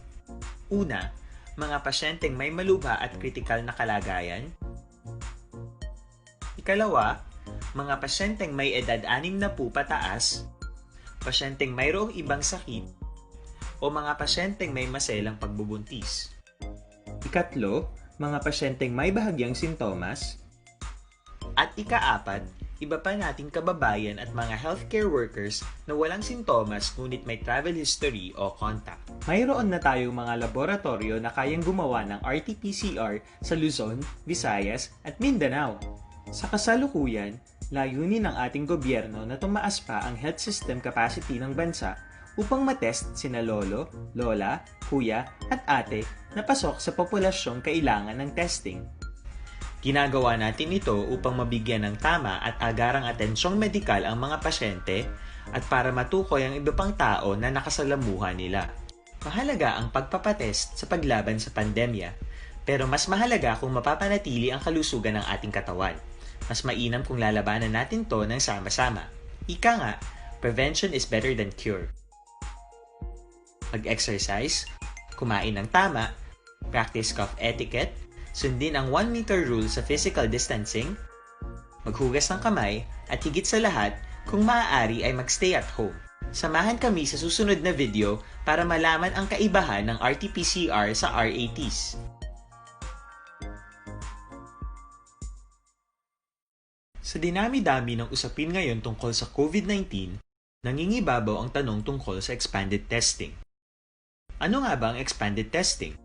Una, mga pasyenteng may malubha at kritikal na kalagayan. Ikalawa, mga pasyenteng may edad anim na pu pataas, pasyenteng mayroong ibang sakit, o mga pasyenteng may maselang pagbubuntis. Ikatlo, mga pasyenteng may bahagyang sintomas. At ikaapat, iba pa nating kababayan at mga healthcare workers na walang sintomas ngunit may travel history o contact. Mayroon na tayong mga laboratoryo na kayang gumawa ng R T P C R sa Luzon, Visayas, at Mindanao. Sa kasalukuyan, layunin ng ating gobyerno na tumaas pa ang health system capacity ng bansa upang matest sina lolo, lola, kuya, at ate na pasok sa populasyong kailangan ng testing. Ginagawa natin ito upang mabigyan ng tama at agarang atensyong medikal ang mga pasyente at para matukoy ang iba pang tao na nakasalamuha nila. Mahalaga ang pagpapatest sa paglaban sa pandemya, pero mas mahalaga kung mapapanatili ang kalusugan ng ating katawan. Mas mainam kung lalabanan natin 'to ng sama-sama. Ika nga, prevention is better than cure. Mag-exercise, kumain ng tama, practice cough etiquette, sundin ang one meter rule sa physical distancing, maghugas ng kamay, at higit sa lahat, kung maaari ay mag-stay at home. Samahan kami sa susunod na video para malaman ang kaibahan ng R T P C R sa R A Ts. Sa dinami-dami ng usapin ngayon tungkol sa COVID nineteen, nangingibabaw ang tanong tungkol sa expanded testing. Ano nga ba ang expanded testing?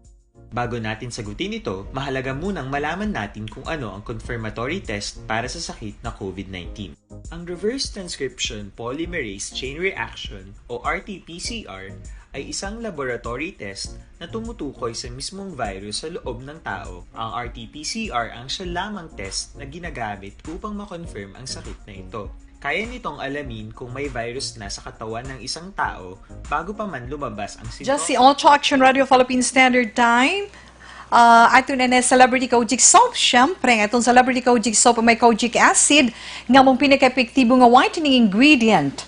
Bago natin sagutin ito, mahalaga munang malaman natin kung ano ang confirmatory test para sa sakit na COVID nineteen. Ang reverse transcription polymerase chain reaction o R T P C R ay isang laboratory test na tumutukoy sa mismong virus sa loob ng tao. Ang R T P C R ang siya lamang test na ginagamit upang ma-confirm ang sakit na ito. Kaya nitong alamin kung may virus na sa katawan ng isang tao bago pa man lumabas ang sintomas. Just si Auto Action Radio Philippine Standard Time. Ah, ato na na Celebrity Kojic Soap. Siyempre, ang atong Celebrity Kojic Soap may kojic acid nga mong pinaka-epektibo nga whitening ingredient.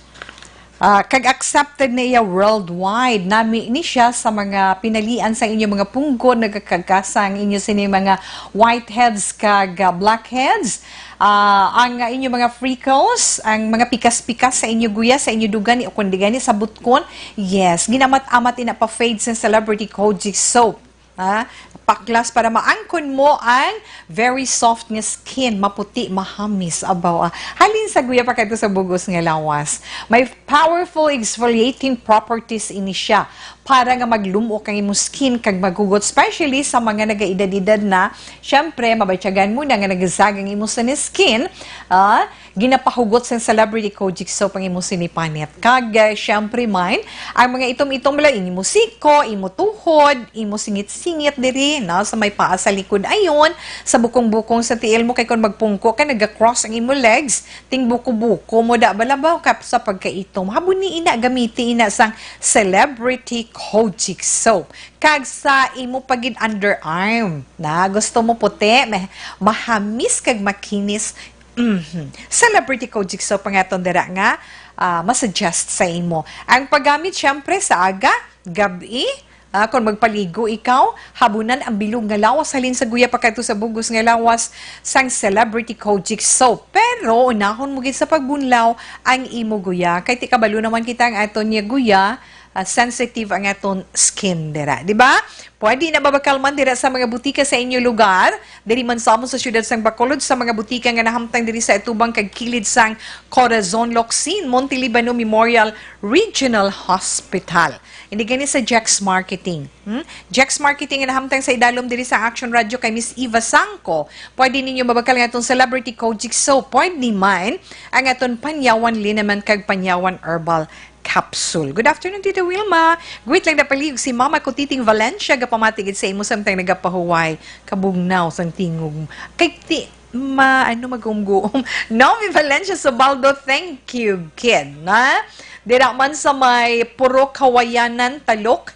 Ah, kag accepted na iya worldwide. Nami ni siya sa mga pinalian sa inyo mga pungko, nagakagkasa ang inyo sini mga whiteheads kag, ah, blackheads. Ah, ang, ah, inyo mga freckles, ang mga pikas-pikas sa inyo guya, sa inyo dugani, o kundi gani sa butkon. Yes, ginamat-amat ina pa fade sa Celebrity Kojic Soap. Ha? Paklas para maangkon mo ang very soft nga skin, maputi, mahamis, abaw, ah. Halin sa guya pa kadto sa bugos nga lawas. May powerful exfoliating properties ini siya para nga maglum-ok ang imong skin kag maghugot, especially sa mga nagaedad-edad na. Siyempre, mabatyagan mo na nga nagasagang imo sa skin, ah, ginapahugot sang Celebrity Kojic Soap ang imo sinipanit. Kag, ah, syempre man, ang mga itom-itom bala, imo siko, imo tuhod, imo singit-singit diri, no, sa may paa sa likod ayon, sa bukong-bukong sa tiil mo, kay kon magpungko ka, naga-cross ang imo legs, ting buko-buko mo da bala ba, kap sa pagkaitom. Habuni ina, gamiti ina sang Celebrity Kojic Soap. Kag sa imo pa gid underarm, na gusto mo puti, ma-, mahamis kag makinis, Mhm. Celebrity Kojic Soap ang aton dira nga, ah, masuggest sa imo. Ang paggamit, syempre, sa aga, gab-i, ah, kung magpaligo ikaw, habunan ang bilog nga lawas halin sa guya pakadto sa bugos nga lawas sang Celebrity Kojic Soap. Pero unahon mo gid sa pagbunlaw ang imo guya. Kay ti kabalo naman kita ang aton niya guya, ah, sensitive ang aton skin dira, di ba? Pwede na mabakal man dira sa mga butika sa inyo lugar, diri man sa amo sa siyudad sang Bacolod, sa mga butika nga nahamtang diri sa atubang kag kilid sang Corazon Locsin, Monte Libano Memorial Regional Hospital. Hindi gani sa Jex Marketing. Hmm? Jex Marketing nga nahamtang sa idalom diri sa Action Radio kay Miss Eva Sangco. Pwede ninyo mabakal nga atong Celebrity Kojic Soap. Pwede man ang aton Panyawan Liniment kag Panyawan Herbal Capsule. Good afternoon, Tita Wilma. Greet lang na palihog si Mama ko, Titing Valencia, gapamati gid sa imo samtang nagapahuway. Kabugnaw sang tingog. Kay ti, ma, ano, magumguom. Nomi Valencia Subaldo, thank you, kid. Na? Dira man sa may Purok Kawayanan, Talok,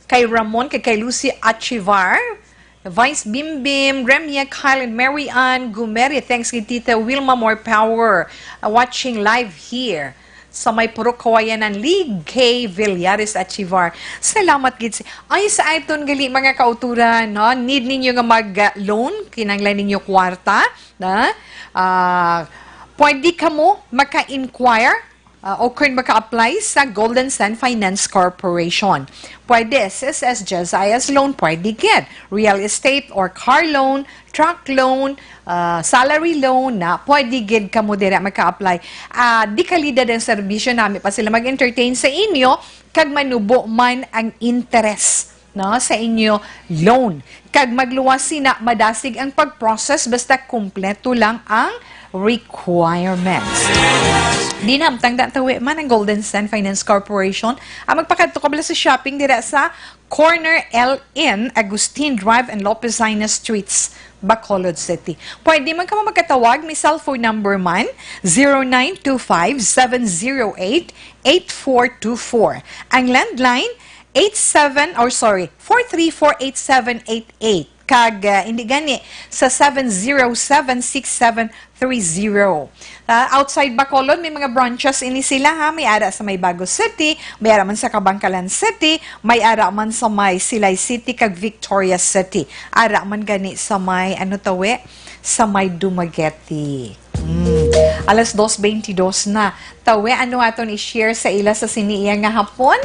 kay Ramon, kay, kay Lucy Achivar, Vice Bimbim, Remia, Kyle, and Mary Ann Gumeri. Thanks kay Tita Wilma, more power. Uh, watching live here sa may Purok Kawayanan, League K Villares Achivar. Salamat gid. Si-, ay, sa aton gali, mga kauturan, no? Need ninyo nga mag-loan, kinanglan ninyo kwarta, na? Ah, pwede kamo maka-inquire, ah, o kung maka-apply sa Golden Sand Finance Corporation. Pwede S S S, G S I S loan, pwede gid. Real estate or car loan, truck loan, ah, salary loan na pwede gid kamo dira maka-apply. Ah, di kalidad ang serbisyo nami pa sila mag-entertain sa inyo kag manubo man ang interest, no, sa inyo loan. Kag magluwas sina, madasig ang pag-process basta kumpleto lang ang requirements. Dinamtang da tawi man ang Golden Sand Finance Corporation ang magpakadto ka bala sa shopping dira sa corner L N, Agustin Drive and Lopez Jaena Streets, Bacolod City. Pwede man kamo magkatawag, may cellphone number man, zero nine two five, seven zero eight, eight four two four. Ang landline, eight seven, or sorry, four three four eight seven eight eight. Kag, ah, hindi gani, sa seven zero seven six seven three zero. Ah, outside Bacolod, may mga branches ini sila, ha. May ara sa may Bago City, may ara man sa Kabankalan City, may ara man sa may Silay City kag Victoria City. Ara man gani sa may, ano tawi? Sa may Dumaguete. Mm. Alas dos bentidós na. Tawi, ano aton i-share sa ila sa sini iya nga hapon?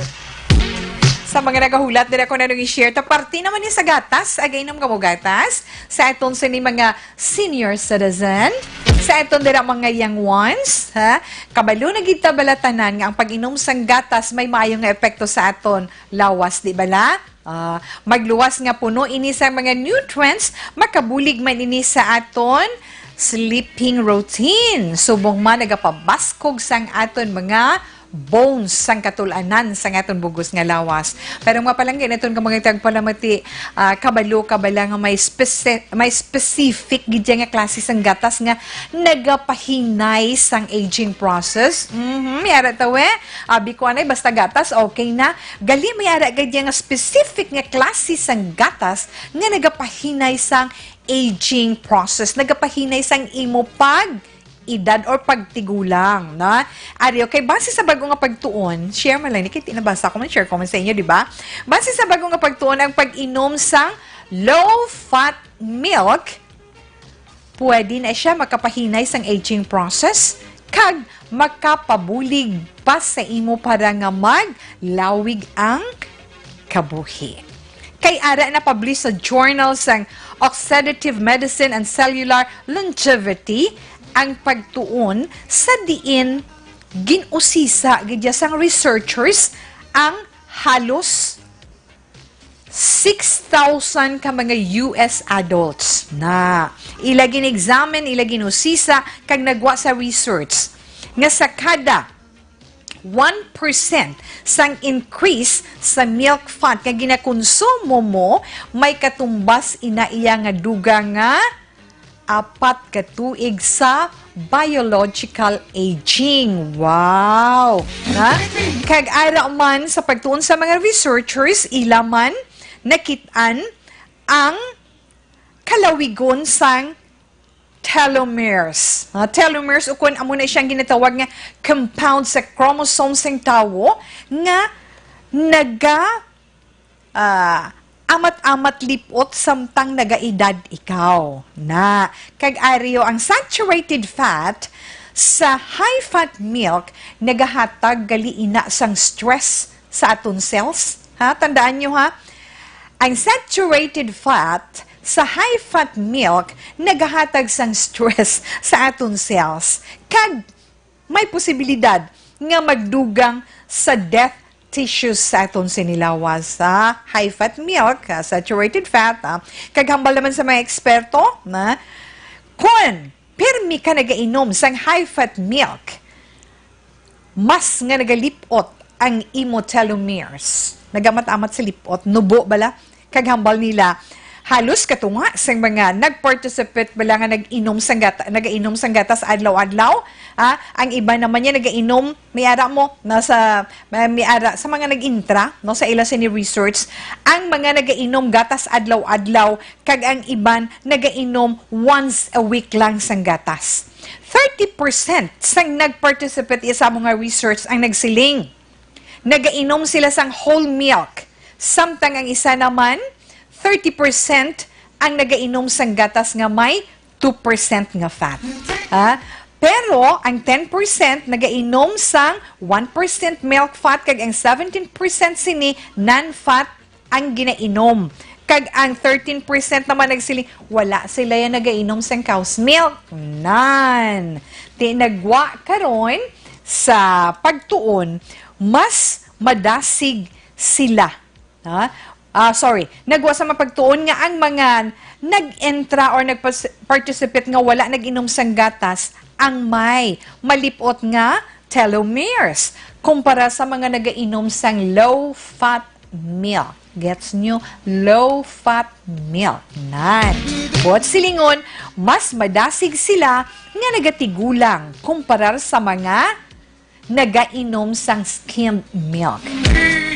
Sa mga nagahulat dira kung anong i-share, ta parte naman ni sa gatas, agay nam kamo gatas, sa aton sini mga senior citizen, sa aton dira mga young ones, ha? Kabalo na gid ta bala tanan nga ang pag-inom sang gatas may maayo nga epekto sa aton lawas, di bala? Ah, magluwas nga puno ini sa mga nutrients, makabulig man ini sa aton sleeping routine. Subong man nagapabaskog sang aton mga bones sang katul-anan sang aton bugos nga lawas. Pero mapalanggi naton nga mga tagpalamati, ah, kabalo ka bala nga may speci-, may specific gid nga klase sang gatas nga nagapahinay sang aging process? Mhm, may ara ta, we. Abi ko anay, basta gatas, okay na. Gali, may ara gid nga specific nga klase sang gatas nga nagapahinay sang aging process, nagapahinay sang imo pag edad or pagtigulang, na? Ari, okay, base sa bago nga pagtuon, share man lang, ni kay nabasa ko man, share ko man sa inyo, di ba? Base sa bago nga pagtuon, ang pag-inom sang low-fat milk, pwede na siya makapahinay sang aging process, kag makapabulig pa sa imo para nga maglawig ang kabuhi. Kay ara na publish sa Journal sang Oxidative Medicine and Cellular Longevity ang pagtuon sa diin gin-usisa gid sang researchers ang halos six thousand ka mga U S adults na ila gin-examine, ila gin-usisa, kag nagwa sa research nga sa kada one percent sang increase sa milk fat nga ginakonsumo mo, may katumbas ina iya nga dugang nga apat ka tuig sa biological aging. Wow! Ha? Kag ara man sa pagtuon sa mga researchers, ila man nakit-an ang kalawigon sang telomeres. Ah, telomeres, ukon amo na siyang ginatawag nga compound sa chromosome sang tawo nga naga, ah, amat-amat lip-ot samtang nagaedad ikaw. Na, kag ari, ang saturated fat sa high-fat milk nagahatag gali ina sang stress sa aton cells. Ha? Tandaan nyo, ha? Ang saturated fat sa high-fat milk nagahatag sang stress sa aton cells, kag may posibilidad nga magdugang sa death tissues sa aton sinilawas sa high-fat milk, ah, saturated fat, ah. Kag hambal naman sa mga eksperto na kon pirmi ka nagainom sang high-fat milk, mas nga nagalip-ot ang imo telomeres. Nagamat-amat sa lip-ot, nubo bala. Kag hambal nila, halos katunga sang mga nag-participate bala nga nag-inom sang gata-, nagainom sang gatas adlaw-adlaw, ah, ang iba naman niya nagainom, may ara mo, nasa, may, may ara sa mga nag-intra, no, sa ila sini research, ang mga nagainom gatas adlaw-adlaw, kag ang iban nagainom once a week lang sang gatas. Thirty percent sang nag-participate sa amo nga research ang nagsiling nagainom sila sang whole milk, samtang ang isa naman, thirty percent ang nagainom sang gatas nga may two percent nga fat. Ha? Pero ang ten percent nagainom sang one percent milk fat, kag ang seventeen percent sini non-fat ang ginainom. Kag ang thirteen percent naman nagsiling, wala sila ya nagainom sang cow's milk. Nan. Ti nagwa karon sa pagtuon, mas madasig sila. Ha? Ah, sorry. Nagwa sa mapagtuon nga ang mga nag-entra or nag-participate nga wala nag-inom sang gatas ang may malip-ot nga telomeres kumpara sa mga nagainom sang low-fat milk. Gets nyo? Low-fat milk. Nan. Buot silingon, mas madasig sila nga nagatigulang kumparar sa mga nagainom sang skimmed milk.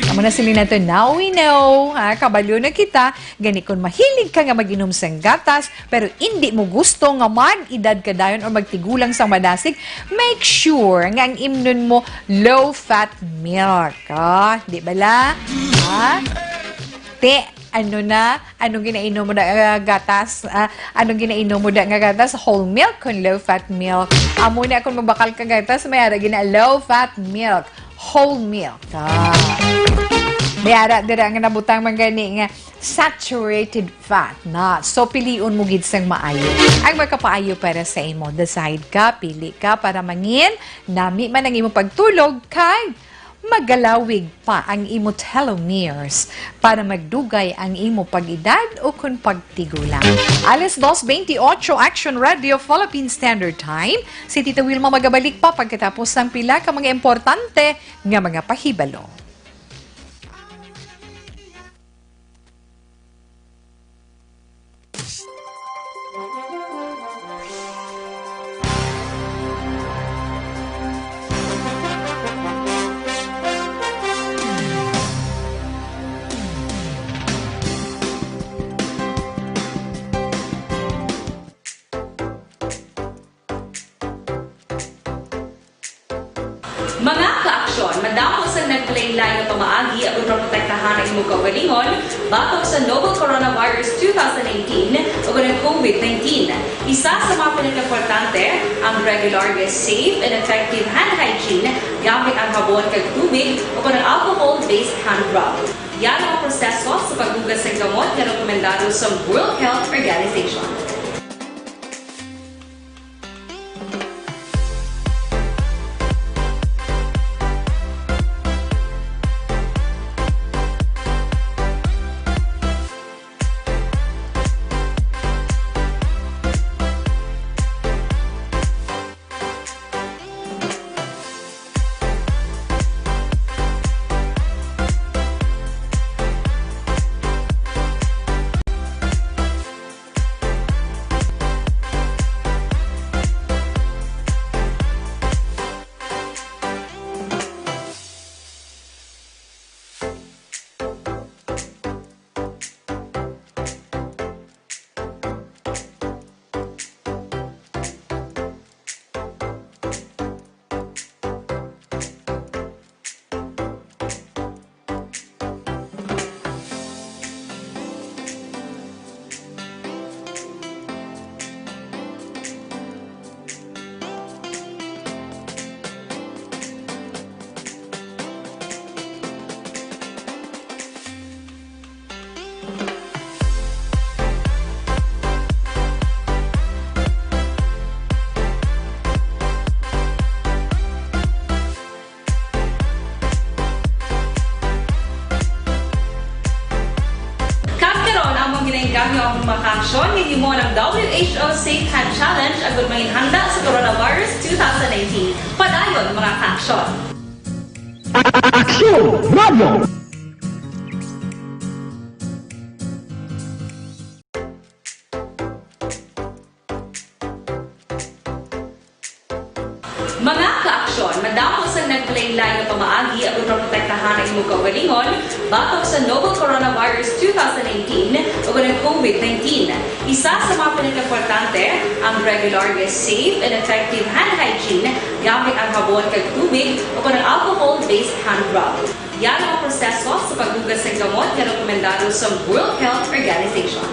Amo na sila nato, now we know, ha? Kabalo na kita. Gani, kung mahilig ka nga mag-inom sang gatas, pero indi mo gusto nga mag-edad ka dayon or magtigulang sang madasig, make sure nga ang imnon mo low-fat milk. Ah, di bala? Ha? Te, ano na? Anong ginainom mo na, ah, gatas? Ah, anong ginainom mo da nga gatas? Whole milk kon low-fat milk? Amo na, kung magbakal ka gatas, may ara gina low-fat milk, whole milk. Ah. May ara dira nga nabutang man gani nga saturated fat na. So, pilion mo gid sang maayo. Ang makapaayo para sa imo. Decide ka, pili ka para mangin nami man ang imo pagtulog kag Magalawig pa ang imo telomeres para magdugay ang imo pag-edad o kon pagtigulang. Alas dos veintiocho, Action Radio, Philippine Standard Time. Si Tita Wilma magabalik pa pagkatapos ng pila ka mga importante nga mga pahibalo. Mga ka-aksyon, madamo sang naglain-lain nga pamaagi agud maprotektahan ang imo kaugalingon batok sa novel coronavirus two thousand nineteen ug ang COVID nineteen. Isa sa mga pinakaimportante, ang regular nga safe and effective hand hygiene gamit ang habon kag tubig o kon ang alcohol-based hand rub. Yara ang proseso sa paghugas sang kamot nga rekomendado sa World Health Organization. Kag karon, among ginainggam nga among mga kaaksyon nga himo ang W H O Safe Hand Challenge agud manginhanda sa coronavirus two thousand nineteen. Padayon, mga kaaksyon! Aksyon Radio! Mga kaaksyon, madamo sang naglain-lain nga pamaagi agud maprotektahan ang imo kaugalingon batok sa novel coronavirus two thousand nineteen o ang COVID nineteen. Isa sa mga pinakaimportante, ang regular nga safe and effective hand hygiene gamit ang habon kag tubig o kon ang alcohol-based hand rub. Yara ang proseso sa paghugas sang kamot nga rekomendado sa World Health Organization.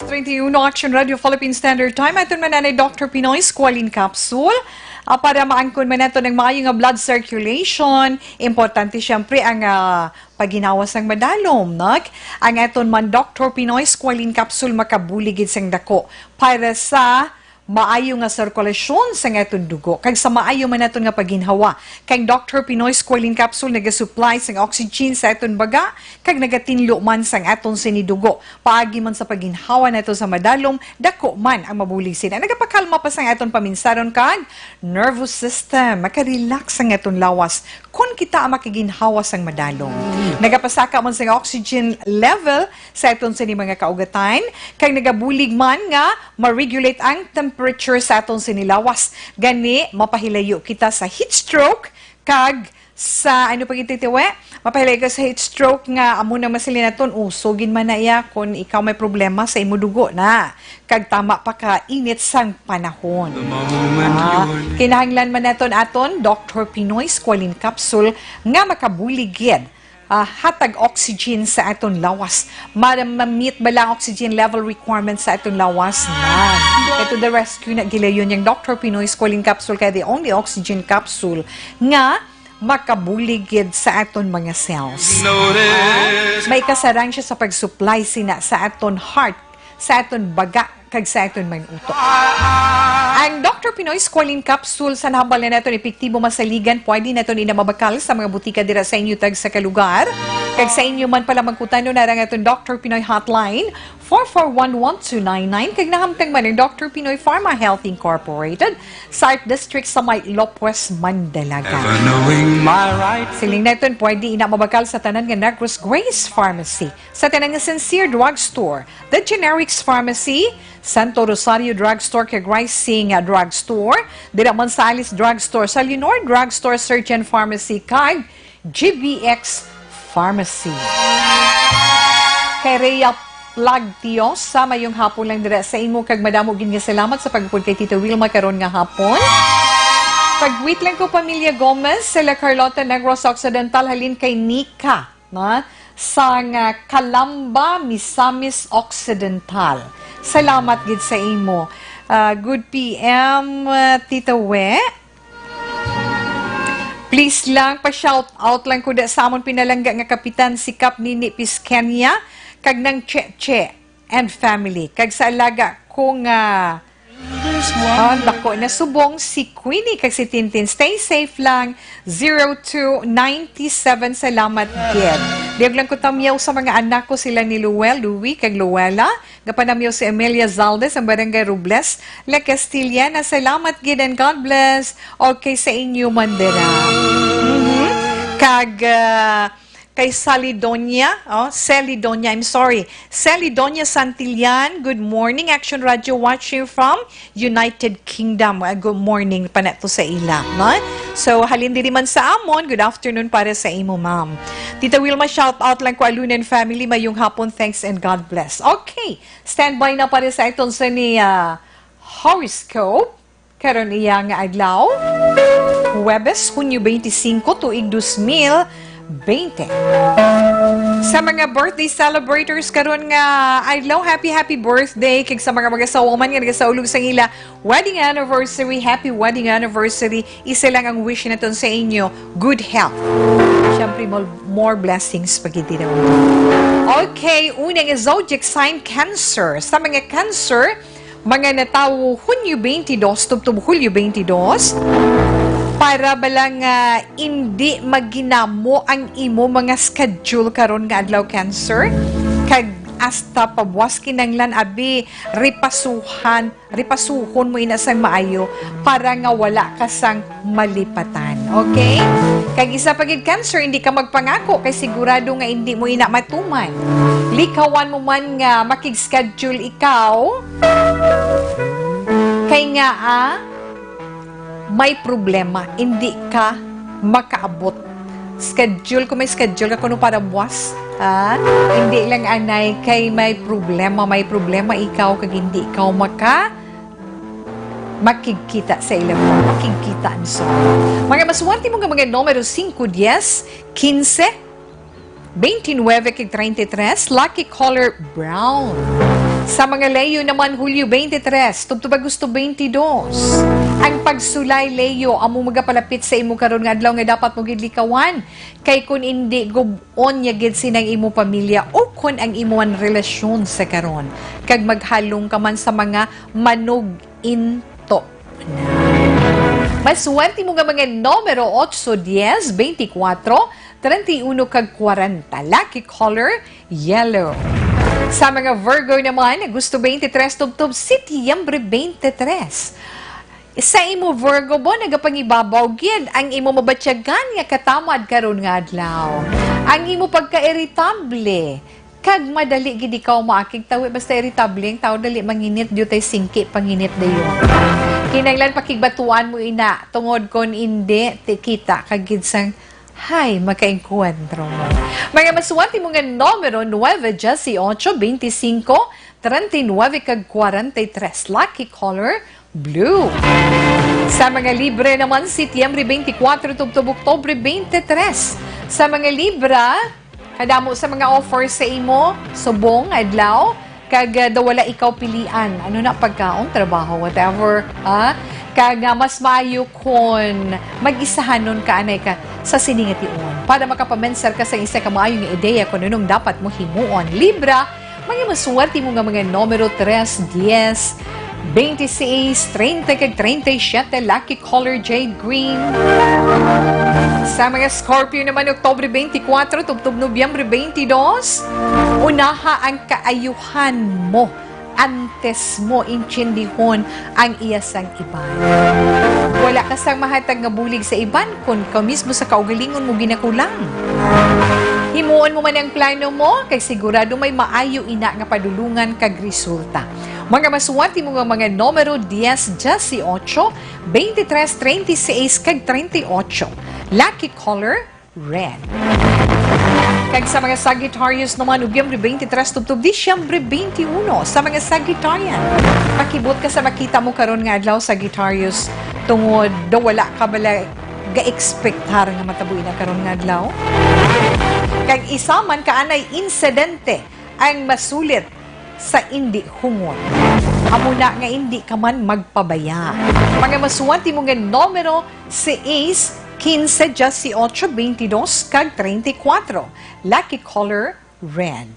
Treinta y uno, Action Radio Philippine Standard Time. Aton man anay Doctor Pinoy Squalene Capsule. Ah, para maangkon man naton ang maayo nga blood circulation, importante siyempre ang, ah, paghinhawa sang madalom, no? Ang aton man Doctor Pinoy Squalene Capsule makabulig gid sang dako para sa maayo nga sirkulasyon sang aton dugo, kag sa maayo man naton nga paghinhawa. Kay ang Doctor Pinoy Squalene Capsule nagasupply sang oxygen sa aton baga, kag nagatinlo man sang aton sini dugo. Paagi man sa paghinhawa nato sa madalom, dako man ang mabulig sina. Nagapakalma pa sang aton paminsaron kag nervous system. Makarelax ang aton lawas kon kita ang makaginhawa sang madalom. Nagapasaka man sang oxygen level sa aton sini mga kaugatan, kag nagabulig man nga ma-regulate ang temperature sa aton sini lawas. Gani, mapahilayo kita sa heat stroke, Kag sa, ano pa gid, Tito We? Mapahilayo ka sa heat stroke nga amo na masilin naton, uso gid man na iya kung ikaw may problema sa imo dugo na. Kag tama pa ka init sang panahon. Ah, kinahanglan man naton aton Doctor Pinoy Squalene Capsule nga makabulig gid, ah, hatag oxygen sa aton lawas. Ma-, ma-meet bala ang oxygen level requirements sa aton lawas? Na. Kay to the rescue na gilayon yang Doctor Pinoy Squalene Capsule, kay the only oxygen capsule nga makabulig gid sa aton mga cells. Ah, may kasarang siya sa pag-supply sina sa aton heart, sa aton baga, kag sa aton mga utok. Ang Doctor Pinoy Squalene Capsule, sa nahambal na naton epektibo masaligan, pwede naton ina mabakal sa mga butika dira sa inyo tag sa kalugar. Kag sa inyo man pala magkutano na ang aton Doctor Pinoy Hotline, four four one one two nine nine, kag nahamtang man ang Doctor Pinoy Pharma Health Incorporated sa Art District sa may Lopez, Mandalagan. Ever knowing my right. Siling naton, pwede ina mabakal sa tanan nga Negros Grace Pharmacy, sa tanan nga Sincere Drugstore, The Generics Pharmacy, Santo Rosario Drugstore, kag Rising, ah, Drugstore, dira man sa Alice Drugstore, sa Lenore Drugstore, Surgeon Pharmacy, kag G B X Pharmacy. Kay Rhea Plagtios, sa mayong hapon lang dira sa imo, kag madamo gid nga salamat sa pagupod kay Tita Wilma karon nga hapon. Pag-greet lang ko, pamilya Gomez, sila Carlota Negros Occidental, halin kay Nika, na, sang, ah, Calamba, Misamis Occidental. Salamat gid sa imo. Ah, good P M, ah, Tita We. Please lang, pa-shout out lang ko da sa amon pinalangga nga kapitan, si Kap Nini Pisqueña, kag Nang Cheche and family. Kag sa alaga ko nga, ah, dako na subong, si Queenie kag si Tintin. Stay safe lang. Zero two ninety-seven. Salamat gid. Lihog lang ko tamyaw sa mga anak ko, sila ni Luel, Louie, kag Luella. Gapanamyaw si Amelia Zaldes, ang Barangay Robles, La Castellana. Salamat gid and God bless. Okay, sa inyo man dira. Mhm. Kag, ah, kay Salidonia, oh, Celidonia, I'm sorry. Celidonia Santillan, good morning. Action Radio watching from United Kingdom. Ah, good morning pa na to sa ila, no? So, halin diri man sa amon, good afternoon para sa imo, ma'am. Tita Wilma, shout out lang ko, Alunan family, mayong hapon, thanks and God bless. Okay, standby na para sa iton sa ni, ah, horoscope. Karon iya nga adlaw, Huwebes, Hunyo twenty-five, tuig dos mil bente. Sa mga birthday celebrators karon nga adlaw, happy, happy birthday. Kag sa mga mag-asawa man nga nagasaulog sa ila wedding anniversary, happy wedding anniversary. Isa lang ang wish naton sa inyo, good health. Siyempre, more, more blessings pa gid daw. Okay, una nga zodiac sign, Cancer. Sa mga Cancer, mga natawo Hunyo twenty-two tubtob Hulyo twenty-two, para bala nga indi maginamo ang imo mga schedule karon nga adlaw, Cancer, kag hasta pabuas kinanglan abi ripasuhan, ripasuhon mo ina sang maayo para nga wala ka sang malipatan. Okay? Kag isa pa gid, Cancer, hindi ka magpangako kay sigurado nga hindi mo ina matuman. Likawan mo man nga makig-schedule ikaw, kay nga, ah, may problema, hindi ka makaabot. Schedule, kung may schedule ka kuno para buwas, ah, hindi lang anay kay may problema, may problema ikaw kag hindi ikaw maka-, makigkita sa ilang mga makigkita, I'm sorry. Mga maswerte mo nga mga numero, singko, diyes, kinse, twenty-nine kag treinta y tres, lucky color brown. Sa mga Leo naman, Hulyo twenty-three tubtob Agosto twenty-dos. Ang pagsulay, Leo, amo magapalapit sa imo karon nga adlaw nga dapat mo gid likawan. Kay kun indi, gub-on niya gid sinang imo pamilya o kun ang imo man relasyon sa karon. Kag maghalong ka man sa mga manug-into na. Maswerte mo nga mga numero, otso, diyes, twenty-kuwatro, treinta y uno kag kwarenta. Lucky color, yellow. Sa mga Virgo naman, Agosto twenty-three tubtob Setyembre twenty-three. Sa imo, Virgo, bo, nagapangibabaw gid ang imo mabatyagan nga katamad karon nga adlaw. Ang imo pagka-iritable kag madali gid ikaw maakig tawi, basta iritable ang tao, dali manginit, diutay singki panginit dayon. Kinahanglan pakigbatuan mo ina, tungod kon indi, ti kita ka gid sang hay makaengkuwentro mo. Mga masuwat imo nga numero, nueve, dieciocho, veinticinco, treinta y nueve, kag cuarenta y tres. Lucky color, blue. Sa mga Libra naman, Setyembre twenty-four tubtob Oktubre twenty-three. Sa mga Libra, kadamo sa mga offer sa imo subong adlaw, kag, ah, daw wala ikaw pilian. Ano na, pagkaon, trabaho, whatever, ah? Kag, ah, mas maayo kon mag-isahanon ka anay ka sa sini nga tion para makapamensar ka sa isa ka maayo nga ideya kung anong dapat mo himuon. Libra, mga masuwerte mo nga mga numero tres, dies, veintiséis, treinta kag treinta y siete, lucky color jade green. Sa mga Scorpio naman, Oktubre twenty-four tubtob Nobyembre twenty-two, unaha ang kaayuhan mo antes mo intindihon ang iya sang iban. Wala ka sang mahatag nga bulig sa iban kon ikaw mismo sa kaugalingon mo ginakulang. Himuon mo man ang plano mo, kay sigurado may maayo ina nga padulungan kag resulta. Mga masuwat mo nga mga numero dies, dieciocho, veintitrés, treinta y seis, kag treinta y ocho. Lucky color, red. Kag sa mga Sagittarius naman, Nobyembre twenty-three tubtob Disyembre twenty-one. Sa mga Sagittarian, pakibot ka sa makita mo karon nga adlaw, Sagittarius, tungod daw wala ka bala ga-ekspektar nga matabo ina karon nga adlaw. Kag isa man ka anay insidente ang masulit sa indi hungot. Amo na nga indi ka man magpabaya. Mga masuwat mo nga numero, seis, quince, dieciocho, veintidós, kag treinta y cuatro. Lucky color, red.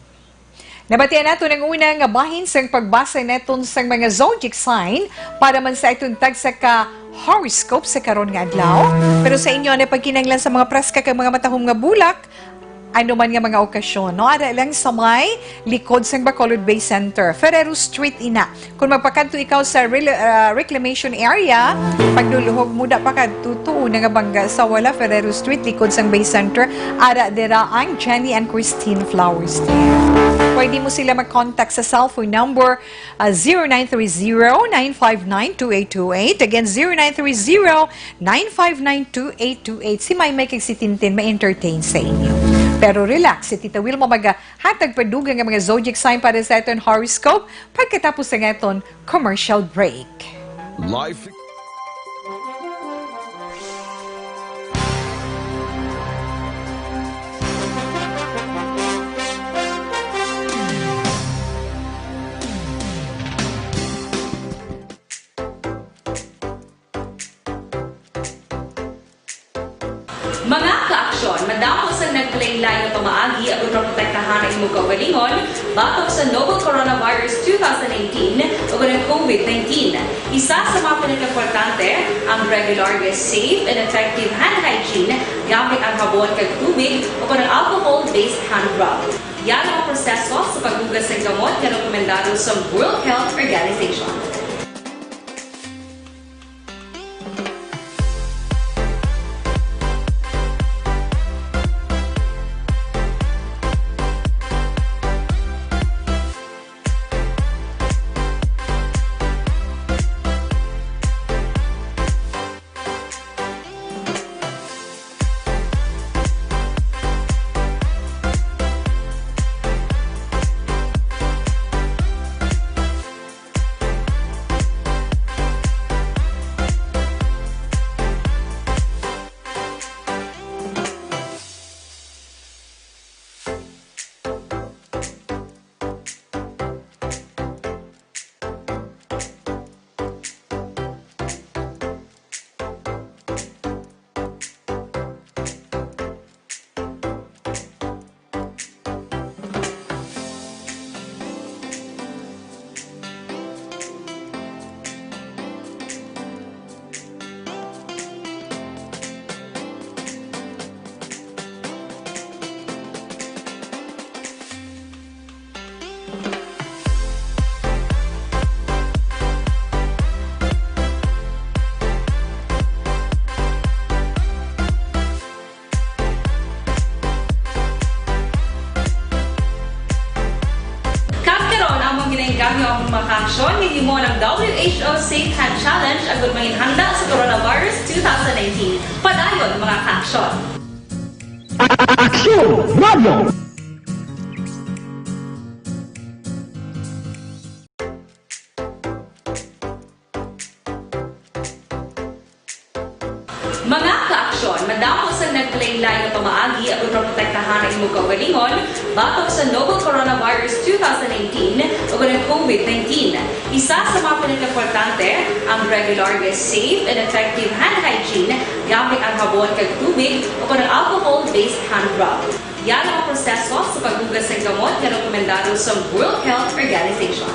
Nabatian nato ang una nga bahin sang pagbasa naton sang mga zodiac sign para man sa aton tagsa ka horoscope sa karon nga adlaw. Pero sa inyo na pagkinahanglan sa mga preska kag mga matahom nga bulak, ano man nga mga okasyon, no? Ara lang sa may likod sang Bacolod Bay Center, Ferrero Street ina. Kung magpakadto ikaw sa rel-, ah, reclamation area, pagduluhog mo da pakadto, tuo na nga bangga sa wala, Ferrero Street, likod sang Bay Center. Ara dira ang Jenny and Christine Flowers. Pwede mo sila mag-contact sa cellphone number, ah, zero nine three zero, nine five nine, two eight two eight. Again, zero nine three zero, nine five nine, two eight two eight. Si Maymay kag si Tintin ma-entertain sa inyo. Pero relax, si Tita Wilma magahatag pa dugang nga mga zodiac sign para sa aton horoscope pagkatapos sa aton commercial break. Life. Mga ka-aksyon, madamo sang naglain-lain nga pamaagi agud maprotektahan ang imo kaugalingon batok sa novel coronavirus two thousand nineteen ug ang COVID nineteen. Isa sa mga pinakaimportante ang regular nga safe and effective hand hygiene gamit ang habon kag tubig o kon ang alcohol-based hand rub. Yara ang proseso sa paghugas sang kamot nga rekomendado sa World Health Organization. Aksyon, gihimo ang W H O Safe Hand Challenge agud manginhanda sa coronavirus two thousand nineteen. Padayon, mga ka-aksyon. Aksyon Radio! Mga ka-aksyon, madamo sang nagkalain-lain nga pamaagi aron maprotektahan ang imong kaugalingon batok sa novel coronavirus two thousand nineteen o kon ang COVID nineteen. Isa sa mga pinakaimportante ang regular nga safe and effective hand hygiene gamit ang habon kag tubig o kon ang alcohol-based hand rub. Yara ang proseso sa paghugas sang kamot nga rekomendado sa World Health Organization.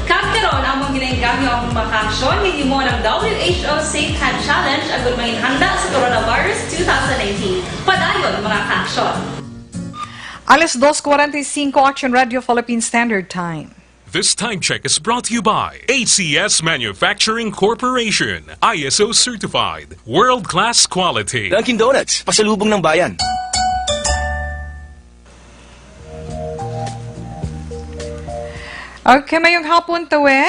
Kag karon, among ginainggangyo ang mga ka-aksyon nga gihimo ang W H O Safe Hand Challenge agud manginhanda sa coronavirus two thousand nineteen. Padayon, mga ka-aksyon. Alas dos cuarenta y cinco, Action Radio Philippine Standard Time. This time check is brought to you by A C S Manufacturing Corporation, I S O certified, world-class quality. Dunkin' Donuts, pasalubong ng bayan. Okay, mayong hapon, Tawe.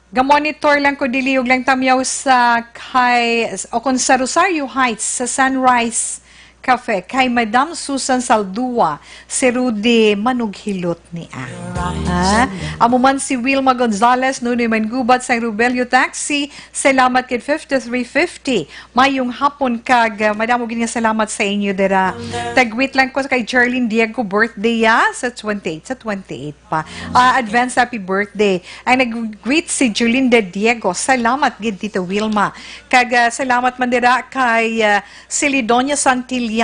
Ga-monitor lang ko, dili og lang tamyaw sa kay, o kung sa Rosario Heights, sa Sunrise Cafe, kay Madam Susan Saldua, si Rudy Manughilot ni, ah. Ha? Amo man si Wilma Gonzalez, Nunoy Mangubat, sang Rubelio Taxi, salamat kid fifty-three fifty. Mayong hapon kag, ah, madamo gid nga salamat sa inyo dira. Tag-greet lang ko kay Jerlyn Diego, birthday ya sa twenty-eight, sa twenty-eight pa. Ah, advance happy birthday. Ang nag-greet si Julinda Diego. Salamat gid, Tita Wilma. Kag, ah, salamat man dira kay, ah, Celidonia Santillan.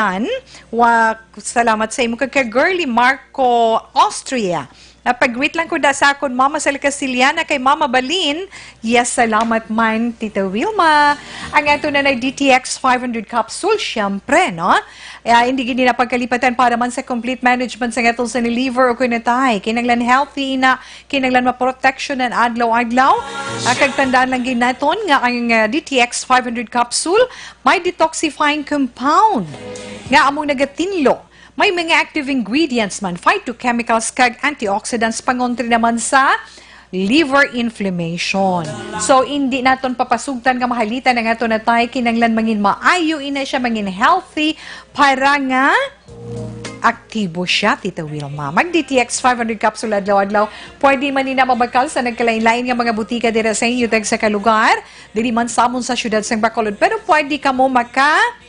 Wa, salamat sa imo. Kag kay Girly Marco Austria. Napag-greet lang ko da sa akon mama sa Casiliana kay Mama Balin. Yes, salamat man, Tita Wilma. Ang ato na na D T X five hundred capsule, syempre, no? Eh, hindi gid na pagkalipatan para man sa complete management sa aton sa liver o kinatay. Kinahanglan healthy na, kinahanglan maproteksyonan adlaw-adlaw. Ah, kag tandaan lang gid naton nga ang, ah, D T X five hundred capsule may detoxifying compound nga among nagatinlo. May mga active ingredients man, phytochemicals, kag antioxidants pangontra naman sa liver inflammation. So, indi naton papasugtan nga mahalitan ang aton atay, kinahanglan mangin maayo ina siya, mangin healthy, para nga aktibo siya, Tita Wilma. Mag D T X five hundred capsule adlaw-adlaw. Pwede man ina mabakal sa nagkalain-lain nga mga butika dira sa inyo, tag sa kalugar. Dili man sa amon sa siyudad sang Bacolod, pero pwede kamo maka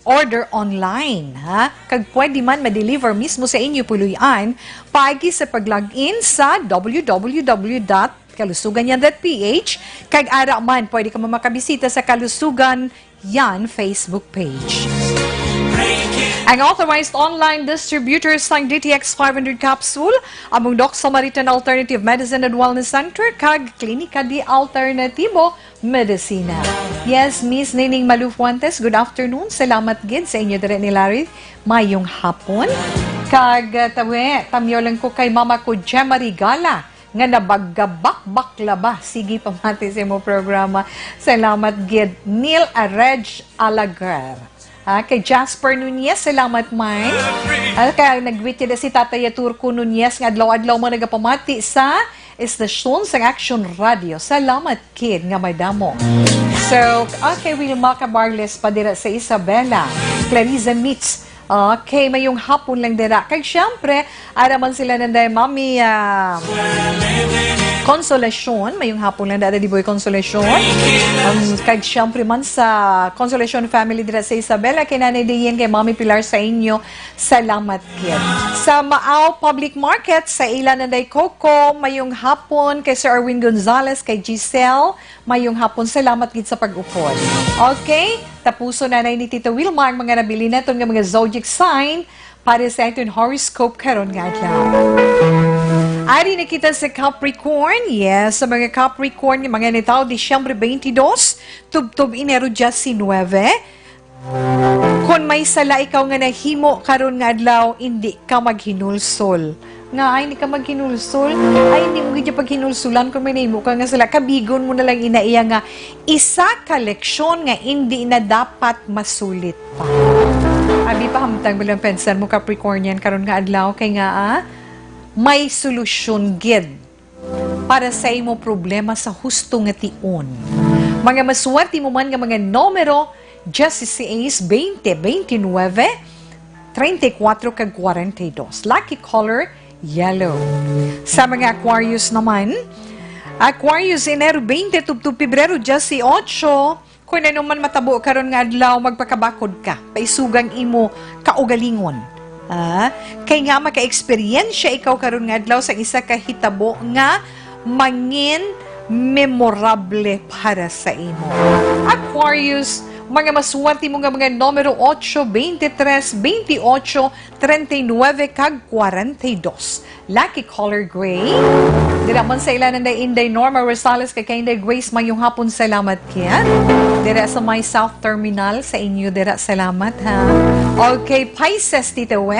order online, ha? Kag pwede man ma-deliver mismo sa inyo puloy-an paagi sa pag-log in sa W W W dot kalusugan yan dot P H, kag ara man pwede ka man makabisita sa Kalusugan Yan Facebook page. Ang authorized online distributor sang D T X five hundred capsule, among Doc Samaritan Alternative Medicine and Wellness Center, kag Klinika di Alternatibo Medicina. Yes, Miss Nining Malu Fuentes, good afternoon. Salamat gid sa inyo dire ni Larry. Mayong hapon. Kag, uh, tawe, tamyo lang ko kay mama ko, Gemma Rigala, nga nabagabakbak laba. Sige, pamati sa imo programa. Salamat gid, Neil Arej Alagar. Ah, kay Jasper Nunez, salamat man. Ah, kay nag-greet gid si Tatay Turco Nunez nga adlaw-adlaw mo nagapamati sa estasyon sang Action Radio. Salamat kid nga madamo. So, okay, Wilma Cabarles pa dira sa Isabela. Clariza Mitz, okay, mayong hapon lang dira. Kag syempre, ara man sila nanday Mami, ah, Consolacion. Mayong hapon lang dira, Diboy Consolacion. Um, kag syempre man sa Consolacion family dira sa Isabela, kay Nanay Diane, kay Mami Pilar sa inyo. Salamat gid. Sa Maaw Public Market, sa ila nanday Coco, mayong hapon kay Sir Arwin Gonzalez, kay Giselle, mayong hapon. Salamat gid sa pag-upod. Okay, tapuson na ni Tito Wilma ang mga nabili naton nga mga zodiac sign para sa aton horoscope karon nga adlaw. Ari na kita sa Capricorn. Yes, sa mga Capricorn, mga natawo Disyembre twenty-two, tubtob Enero diecinuebe. Kon may sala ikaw nga nahimo karon nga adlaw, indi ka maghinulsol. Nga ay, hindi ka maghinulsol? Ay, hindi mo gid paghinulsulan kung may nahimo ka nga sala. Kabigon mo na lang ina iya nga isa ka leksyon nga indi na dapat masulit pa. Abi, pahamtang mo lang, pensar mo, Capricornian, karon nga adlaw, kay nga, ah, may solusyon gid para sa imo problema sa husto nga tion. Mga maswerte mo man nga mga numero, dieciséis, veinte, veintinueve, treinta y cuatro, kag cuarenta y dos. Lucky color, yellow. Sa mga Aquarius naman, Aquarius, Enero twenty tubtob Pebrero dieciocho, kung ano man matabo karon nga adlaw, magpakabakod ka. Paisugang imo kaugalingon. Ah, kay nga maka-eksperyensya ikaw karon nga adlaw sa isa ka hitabo nga mangin memorable para sa imo. Aquarius, mga maswerte mo nga mga numero ocho, veintitrés, veintiocho, treinta y nueve, kag cuarenta y dos. Lucky color gray. Dira man sa ila nanday Inday Norma Rosales kag kay Inday Grace, mayong hapon, salamat kid. Dira sa may South Terminal sa inyo dira, salamat ha. Okay, Pisces, Tita We.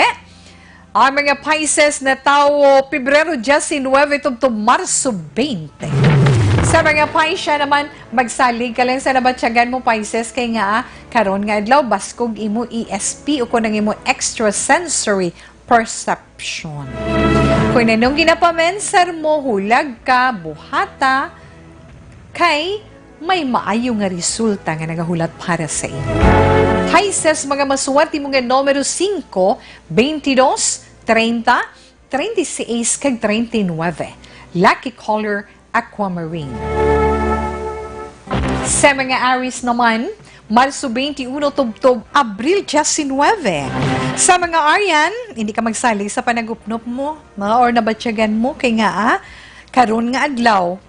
Ang mga Pisces natawo Pebrero diecinuebe tubtob Marso twenty. Sa mga Pisces naman, magsalig ka lang sa nabatyagan mo, Pisces, kay nga, ah, karon nga adlaw, baskog imo E S P o kon ang imo extrasensory perception. Kung anong ginapamensar mo, hulag ka, buhata, kay may maayo nga resulta nga nagahulat para sa imo. Pisces, mga maswerte mo nga numero singko, veintidós, treinta, treinta y seis, kag treinta y nueve. Lucky color, aquamarine. Sa mga Aries naman, Marso twenty-uno tubtob Abril diecinuebe. Sa mga Arian, hindi ka magsalig sa panagupnop mo, no? Or nabatyagan mo, kay nga, ah, karon nga adlaw,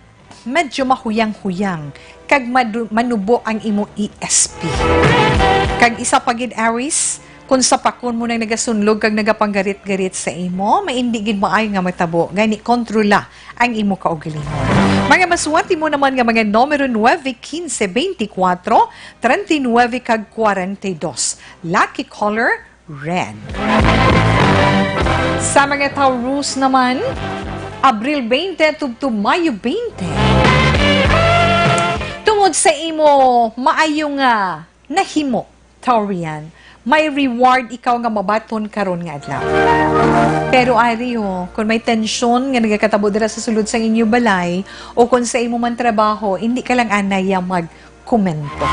medyo mahuyang-huyang kag madu-, manubo ang imo E S P. Kag isa pa gid, Aries, kung sapakon mo nang nagasunlog kag nagapanggarit-garit sa imo, may indi gid maayo nga matabo. Gani, kontrola ang imo kaugalingon. Mga maswerte mo naman nga mga numero nuebe, quince, veinticuatro, treinta y nueve, kag cuarenta y dos. Lucky color, red. Sa mga Taurus naman, Abril twenty tubtob Mayo twenty. Tungod sa imo maayo nga nahimo, Taurian, may reward ikaw nga mabaton karon nga adlaw. Pero ari, oh, kung may tensyon nga nagakatabo dira sa sulod sang inyo balay o kung sa imo man trabaho, hindi ka lang anay ya mag-komento.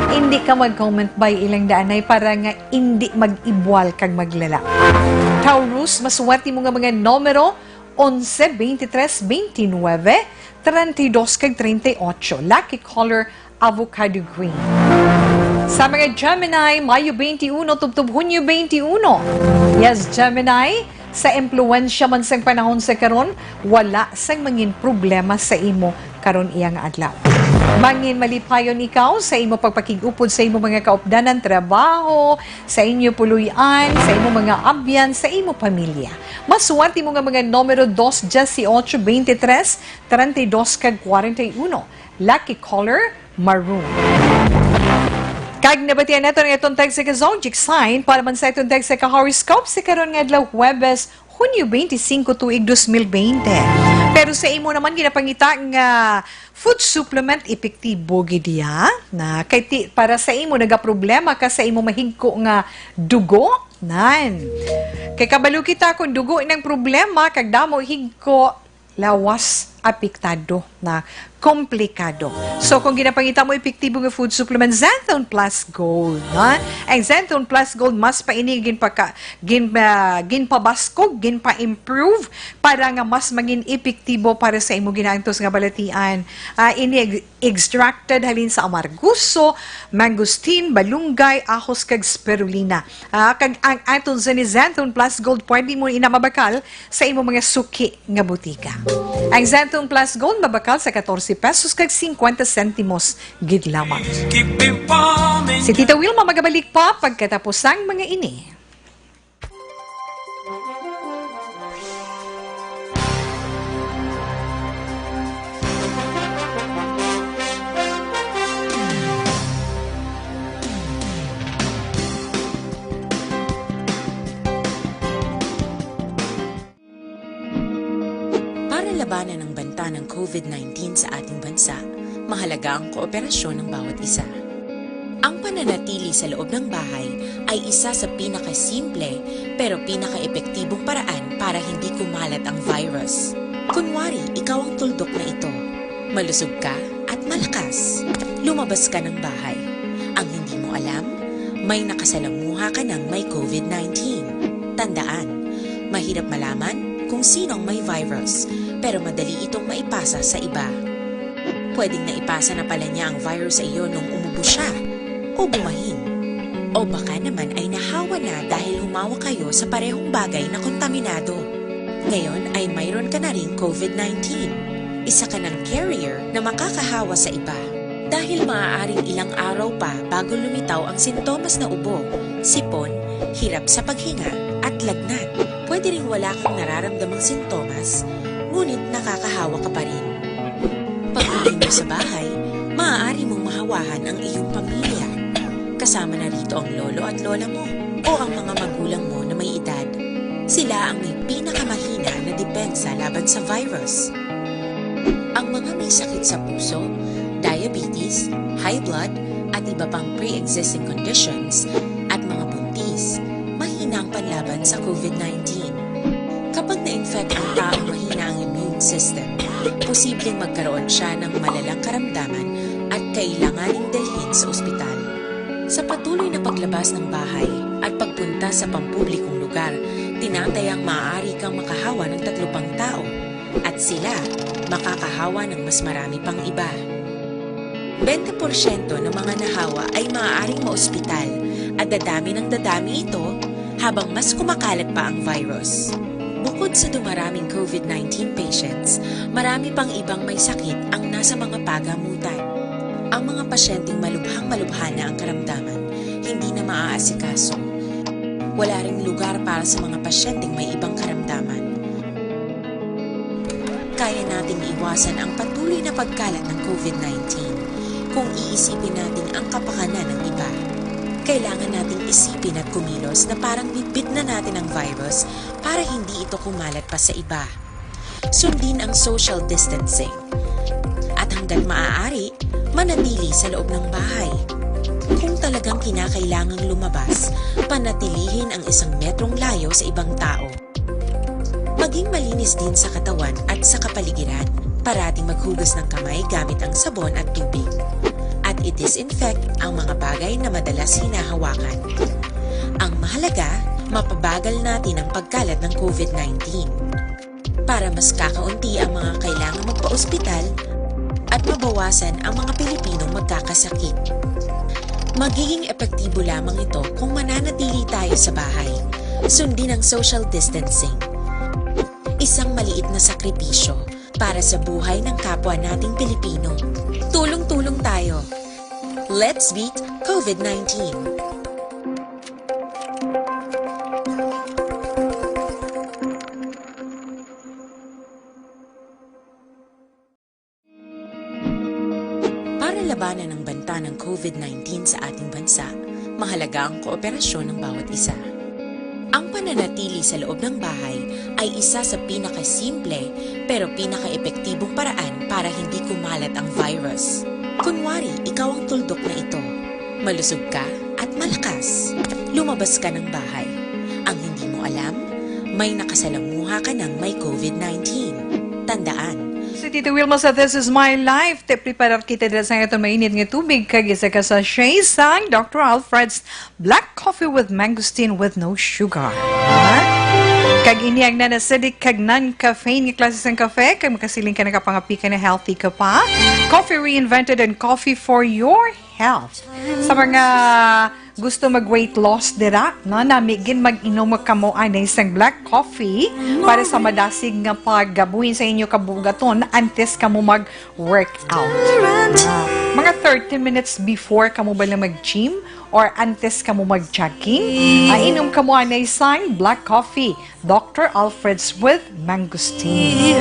Hindi ka mag-comment, bay, ilang daanay para nga hindi mag-ibwal kag maglala. Taurus, maswerte mo nga mga numero, onse, veintitrés, veintinuebe, treinta y dos, kag treinta y ocho. Lucky color, avocado green. Sa mga Gemini, Mayo twenty-uno tubtob Hunyo twenty-uno. Yes, Gemini, sa impluwensya man sang panahon sa karon, wala sang mangin problema sa imo karon iya nga adlaw. Mangin malipayon ikaw sa imo pagpakig-upod sa imo mga kaupdanan, trabaho, sa inyo puloy-an, sa imo mga abyan, sa imo pamilya. Maswerte mo nga mga numero dos, dieciocho, veintitrés, treinta y dos, kag cuarenta y uno. Lucky color, maroon. Kag nabatian nato ang atong tagsa ka zodiac sign para man sa atong tagsa ka horoscope sa karon nga adlaw, Huwebes, Hunyo twenty-five, tuig dos mil bente. Pero sa imo naman ginapangita nga food supplement, epektibo gid iya na kay ti, para sa imo nagaproblema ka sa imo mahigko nga dugo, nan. Kay kabalo kita kung dugo nang problema kag damo higko, lawas apektado na komplikado. So, kung ginapangita mo epektibo nga food supplement, Xanthone Plus Gold, no? Ang Xanthone Plus Gold, mas pa ini ginpaka-, gin-, ah, ginpabaskog, ginpa-improve para nga mas maging epektibo para sa imo ginaantos nga balatian. Ah, ini ex-, extracted halin sa amarguso, mangosteen, balunggay, ahos, kag spirulina. Ah, kag ang aton Xanthone Plus Gold, pwede mo ina mabakal sa imo mga suki nga botika. Ang Xanthone Plus Gold mabakal sa katorse pesos kag cincuenta sentimos gid lamang. Si Tita Wilma magabalik pa pagkatapos sang mga ini. Para labanan ang banta ng COVID nineteen sa ating bansa, mahalaga ang kooperasyon ng bawat isa. Ang pananatili sa loob ng bahay ay isa sa pinakasimple pero pinakaepektibong paraan para hindi kumalat ang virus. Kunwari, ikaw ang tuldok na ito. Malusog ka at malakas. Lumabas ka ng bahay. Ang hindi mo alam, may nakasalamuha ka ng may COVID nineteen. Tandaan, mahirap malaman kung sino ang may virus, pero madali itong maipasa sa iba. Pwedeng naipasa na pala niya ang virus sa iyo nung umubo siya o bumahin. O baka naman ay nahawa na dahil humawak kayo sa parehong bagay na kontaminado. Ngayon ay mayroon ka na ring COVID nineteen. Isa ka ng carrier na makakahawa sa iba. Dahil maaaring ilang araw pa bago lumitaw ang sintomas na ubo, sipon, hirap sa paghinga, at lagnat. Pwede ring wala kang nararamdamang sintomas, ngunit nakakahawa ka pa rin. Pag-uwi mo sa bahay, maaari mong mahawahan ang iyong pamilya. Kasama na rito ang lolo at lola mo o ang mga magulang mo na may edad. Sila ang may pinakamahina na depensa laban sa virus. Ang mga may sakit sa puso, diabetes, high blood, at iba pang pre-existing conditions, at mga buntis, mahina ang panlaban sa COVID nineteen. Kapag na-infect ang taong mahina ang immune system, posibleng magkaroon siya ng malalang karamdaman at kailanganing dalhin sa ospital. Sa patuloy na paglabas ng bahay at pagpunta sa pampublikong lugar, tinatayang maaari kang makahawa ng tatlo pang tao at sila makakahawa ng mas marami pang iba. Bente porsyento ng mga nahawa ay maaaring maospital at dadami ng dadami ito habang mas kumakalat pa ang virus. Bukod sa dumaraming COVID nineteen patients, marami pang ibang may sakit ang nasa mga pagamutan. Ang mga pasyenteng malubhang-malubha na ang karamdaman, hindi na maaasikaso. Wala ring lugar para sa mga pasyenteng may ibang karamdaman. Kaya nating iwasan ang patuloy na pagkalat ng COVID nineteen kung iisipin natin ang kapakanan ng iba. Kailangan nating isipin at kumilos na parang bitbit na natin ang virus para hindi ito kumalat pa sa iba. Sundin ang social distancing. At hanggat maaari, manatili sa loob ng bahay. Kung talagang kinakailangang lumabas, panatilihin ang isang metrong layo sa ibang tao. Maging malinis din sa katawan at sa kapaligiran. Parating maghugas ng kamay gamit ang sabon at tubig. At i-disinfect ang mga bagay na madalas hinahawakan. Ang mahalaga, mapabagal natin ang pagkalat ng COVID nineteen. Para mas kakaunti ang mga kailangang magpa-ospital at mabawasan ang mga Pilipinong magkakasakit. Magiging epektibo lamang ito kung mananatili tayo sa bahay. Sundin ang social distancing. Isang maliit na sakripisyo para sa buhay ng kapwa nating Pilipino. Tulong-tulong tayo. Let's beat COVID nineteen. Para labanan ang banta ng COVID nineteen sa ating bansa, mahalaga ang kooperasyon ng bawat isa. Ang pananatili sa loob ng bahay ay isa sa pinakasimple pero pinakaepektibong paraan para hindi kumalat ang virus. Kunwari, ikaw ang tuldok na ito. Malusog ka at malakas. Lumabas ka ng bahay. Ang hindi mo alam, may nakasalamuha ka ng may covid nineteen. Tandaan, Si Tito Wilma sa This Is My Life, te preparar kita dira sa aton mainit nga tubig kag isa ka sachet sang Doctor Alfred's Black Coffee with Mangosteen with no sugar. Kag ini ang non-acidic kag non-caffeine nga klase sang kafe, kag makasiling ka nakapangapi ka na healthy ka pa. Coffee reinvented and coffee for your health. Sa mga gusto mag weight loss dira, no? Nami gid mag-inom kamo anay sang black coffee para sa madasig nga paggabuhin sa inyo kabugaton antes kamo mag workout. Ah, mga thirty minutes before kamo bala mag-gym or antes kamo mag-jogging, ah, inom kamo anay sang black coffee, Doctor Alfred's with mangosteen.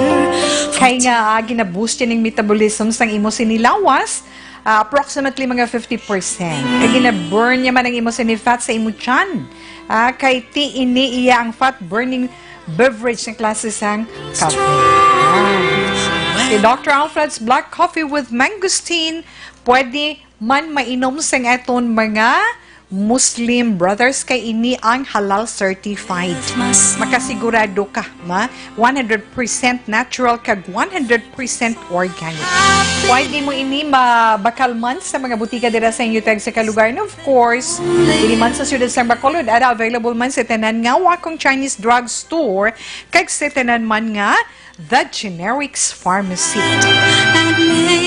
Kay nga, ah, gina-boost yan ang metabolism sang imo sini lawas, ah, approximately mga fifty percent. Kay gina-burn niya man ang imo sini fat sa imo tiyan. Ah, kay ti ini iya ang fat burning beverage nga klase sang kape. Ah. Si Doctor Alfred's Black Coffee with Mangosteen, pwede man mainom sang aton mga Muslim brothers kay ini ang halal certified. Makasigurado ka, ma? One hundred percent natural kag one hundred percent organic. Pwede mo ini mabakal man sa mga butika dira sa inyo tag sa kalugar. And of course, dili man sa siyudad sa Bacolod, ara available man sa tanan nga Wakong Chinese Drug Store kag sa tanan man nga The Generics Pharmacy.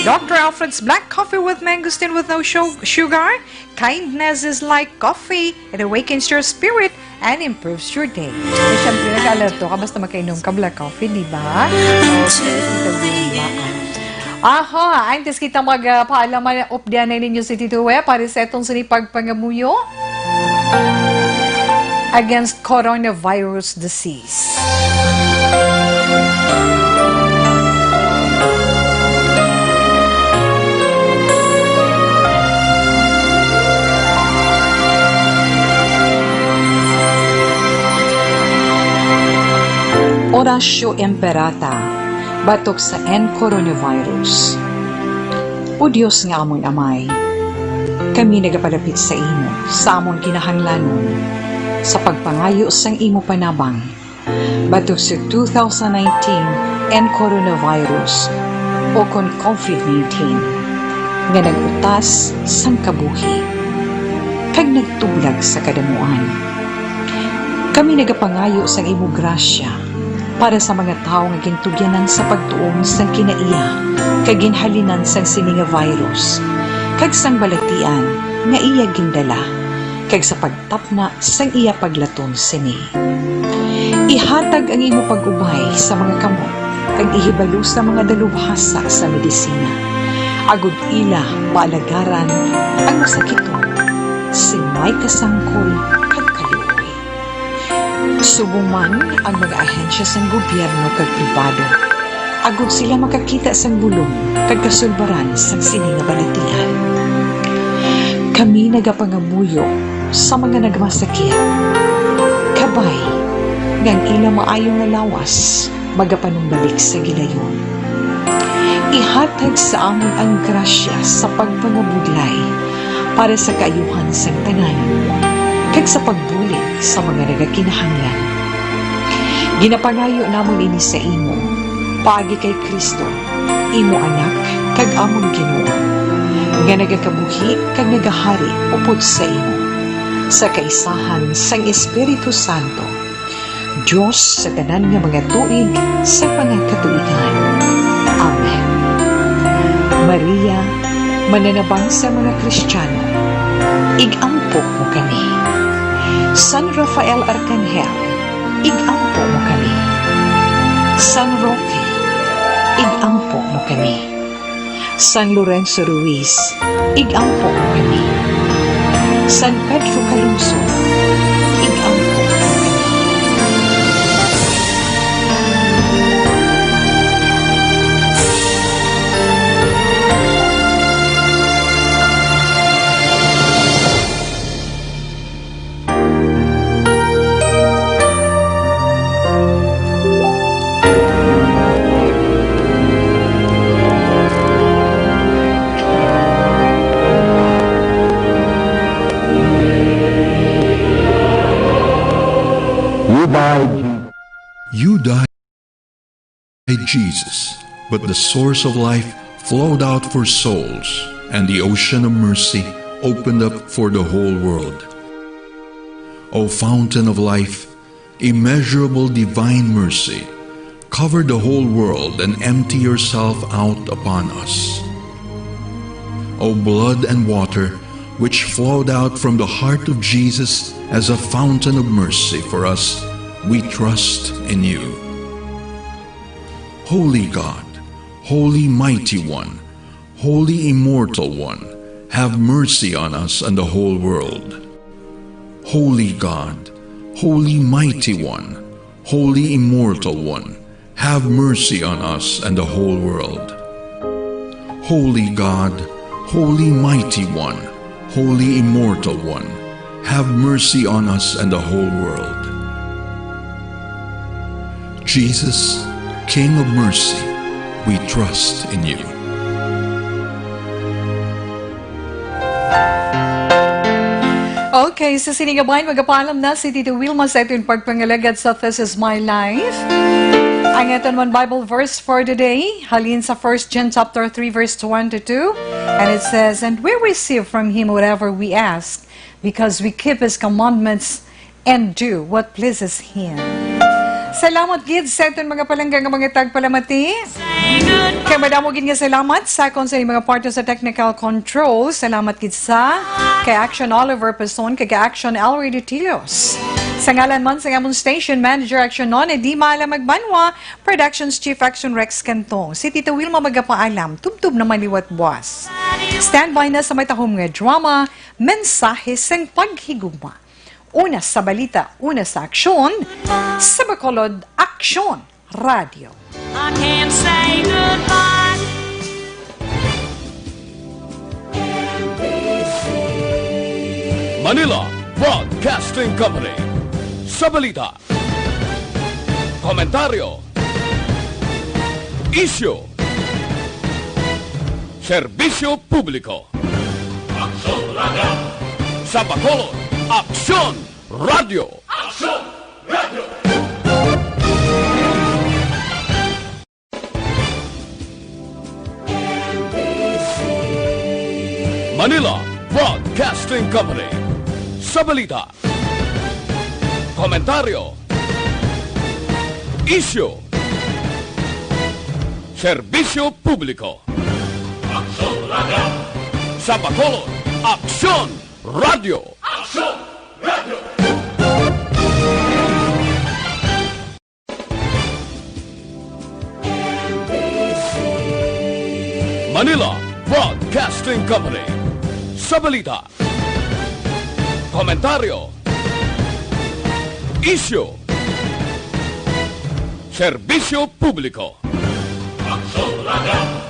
Doctor Alfred's Black Coffee with Mangosteen with no shu- sugar. Kindness is like coffee. It awakens your spirit and improves your day. Eh, syempre, nag-alerto ka basta makainom ka black coffee, di ba? Okay, ito din ba? Aha, antes kita mag, ah, paalam, update na ninyo si Tito We para sa atong sini pagpangamuyo against coronavirus disease. Oratio Imperata, batok sa N coronavirus. O Dios nga amon Amay, kami nagapalapit sa imo sa amon kinahanglanon sa pagpangayo sang imo panabang batok sa two thousand nineteen N coronavirus, o kon covid nineteen, nga nag-utas sang kabuhi kag nagtublag sa kadamuan. Kami nagapangayo sang imo grasya para sa mga tawo nga gintugyanan sa pagtuon sang kinaiya kag ginhalinan sang sini nga virus, kag sang balatian nga iya gindala, kag sa pagtapna sang iya paglaton sini. Ihatag ang imo pag-ubay sa mga kamot, kag ihibalo sa mga dalubhasa sa medisina, agod ila maalagaran ang masakiton sing may kasangkol kag kaluoy. Subong man ang mga ahensya sang gobyerno kag pribado, agod sila makakita sang bulong kag kasulbaran sang sini nga balatian. Kami nagapangamuyo sa mga nagmasakit, kabay nga ang ila maayo nga lawas magapanumbalik sa gilayon. Ihatag sa amon ang grasya sa pagpangabudlay para sa kaayuhan sang tanan, kag sa pagbulig sa mga nagakinahanglan. Ginapangayo namon ini sa imo, paagi kay Cristo, imo Anak, kag amon Ginoo, nga nagakabuhi kag nagahari upod sa imo, sa kaisahan sang Espiritu Santo, Dios sa tanan nga mga tuig sa mga katuigan. Amen. Maria, mananabang sa mga Kristiyano, ig-ampo mo kami. San Rafael Arcangel, ig-ampo mo kami. San Roque, ig-ampo mo kami. San Lorenzo Ruiz, ig-ampo mo kami. San Pedro Calungsod, ig-ampo mo kami. died, Jesus. You died, Jesus, but the source of life flowed out for souls, and the ocean of mercy opened up for the whole world. O fountain of life, immeasurable divine mercy, cover the whole world and empty yourself out upon us. O blood and water, which flowed out from the heart of Jesus as a fountain of mercy for us, we trust in you. Holy God, Holy Mighty One, Holy Immortal One, have mercy on us and the whole world. Holy God, Holy Mighty One, Holy Immortal One, have mercy on us and the whole world. Holy God, Holy Mighty One, Holy Immortal One, have mercy on us and the whole world. Jesus, King of mercy, we trust in you. Okay, sa sini nga bahin, magapaalam na si Tito Wilma sa aton pagpangalagad sa This Is My Life. Ang aton man Bible verse for today, halin sa First John chapter three, verse one to two, and it says, "And we receive from him whatever we ask, because we keep his commandments and do what pleases him." Salamat gid sa aton mga palangga nga mga tagpalamati. Kay madamo gid nga salamat sa akon sa mga partner sa technical control. Salamat gid sa kay Action Oliver Pason, kay Action Elry Dutilos. Sa ngalan man sa amon station manager, Action None, di maalam magbanwa, Productions Chief Action Rex Cantong. Si Tito Wilma magapaalam, tubtob naman liwat buwas. Standby na sa may tahom nga drama, Mensahe sang Paghigugma. Una sa balita, una sa aksyon, sa Bacolod Aksyon Radio. I can't say goodbye. Manila Broadcasting Company. Sa balita, komentaryo, isyu, serbisyo publiko. Aksyon Radio. Sa Bacolod, Aksyon Radio. Aksyon Radio. Manila Broadcasting Company. Sa balita, komentaryo, isyu, serbisyo publiko. Aksyon Radio. Sa Bacolod, Aksyon Radio. Aksyon Radio. Manila Broadcasting Company. Sa balita, komentaryo, isyu, serbisyo publiko. Aksyon Radio.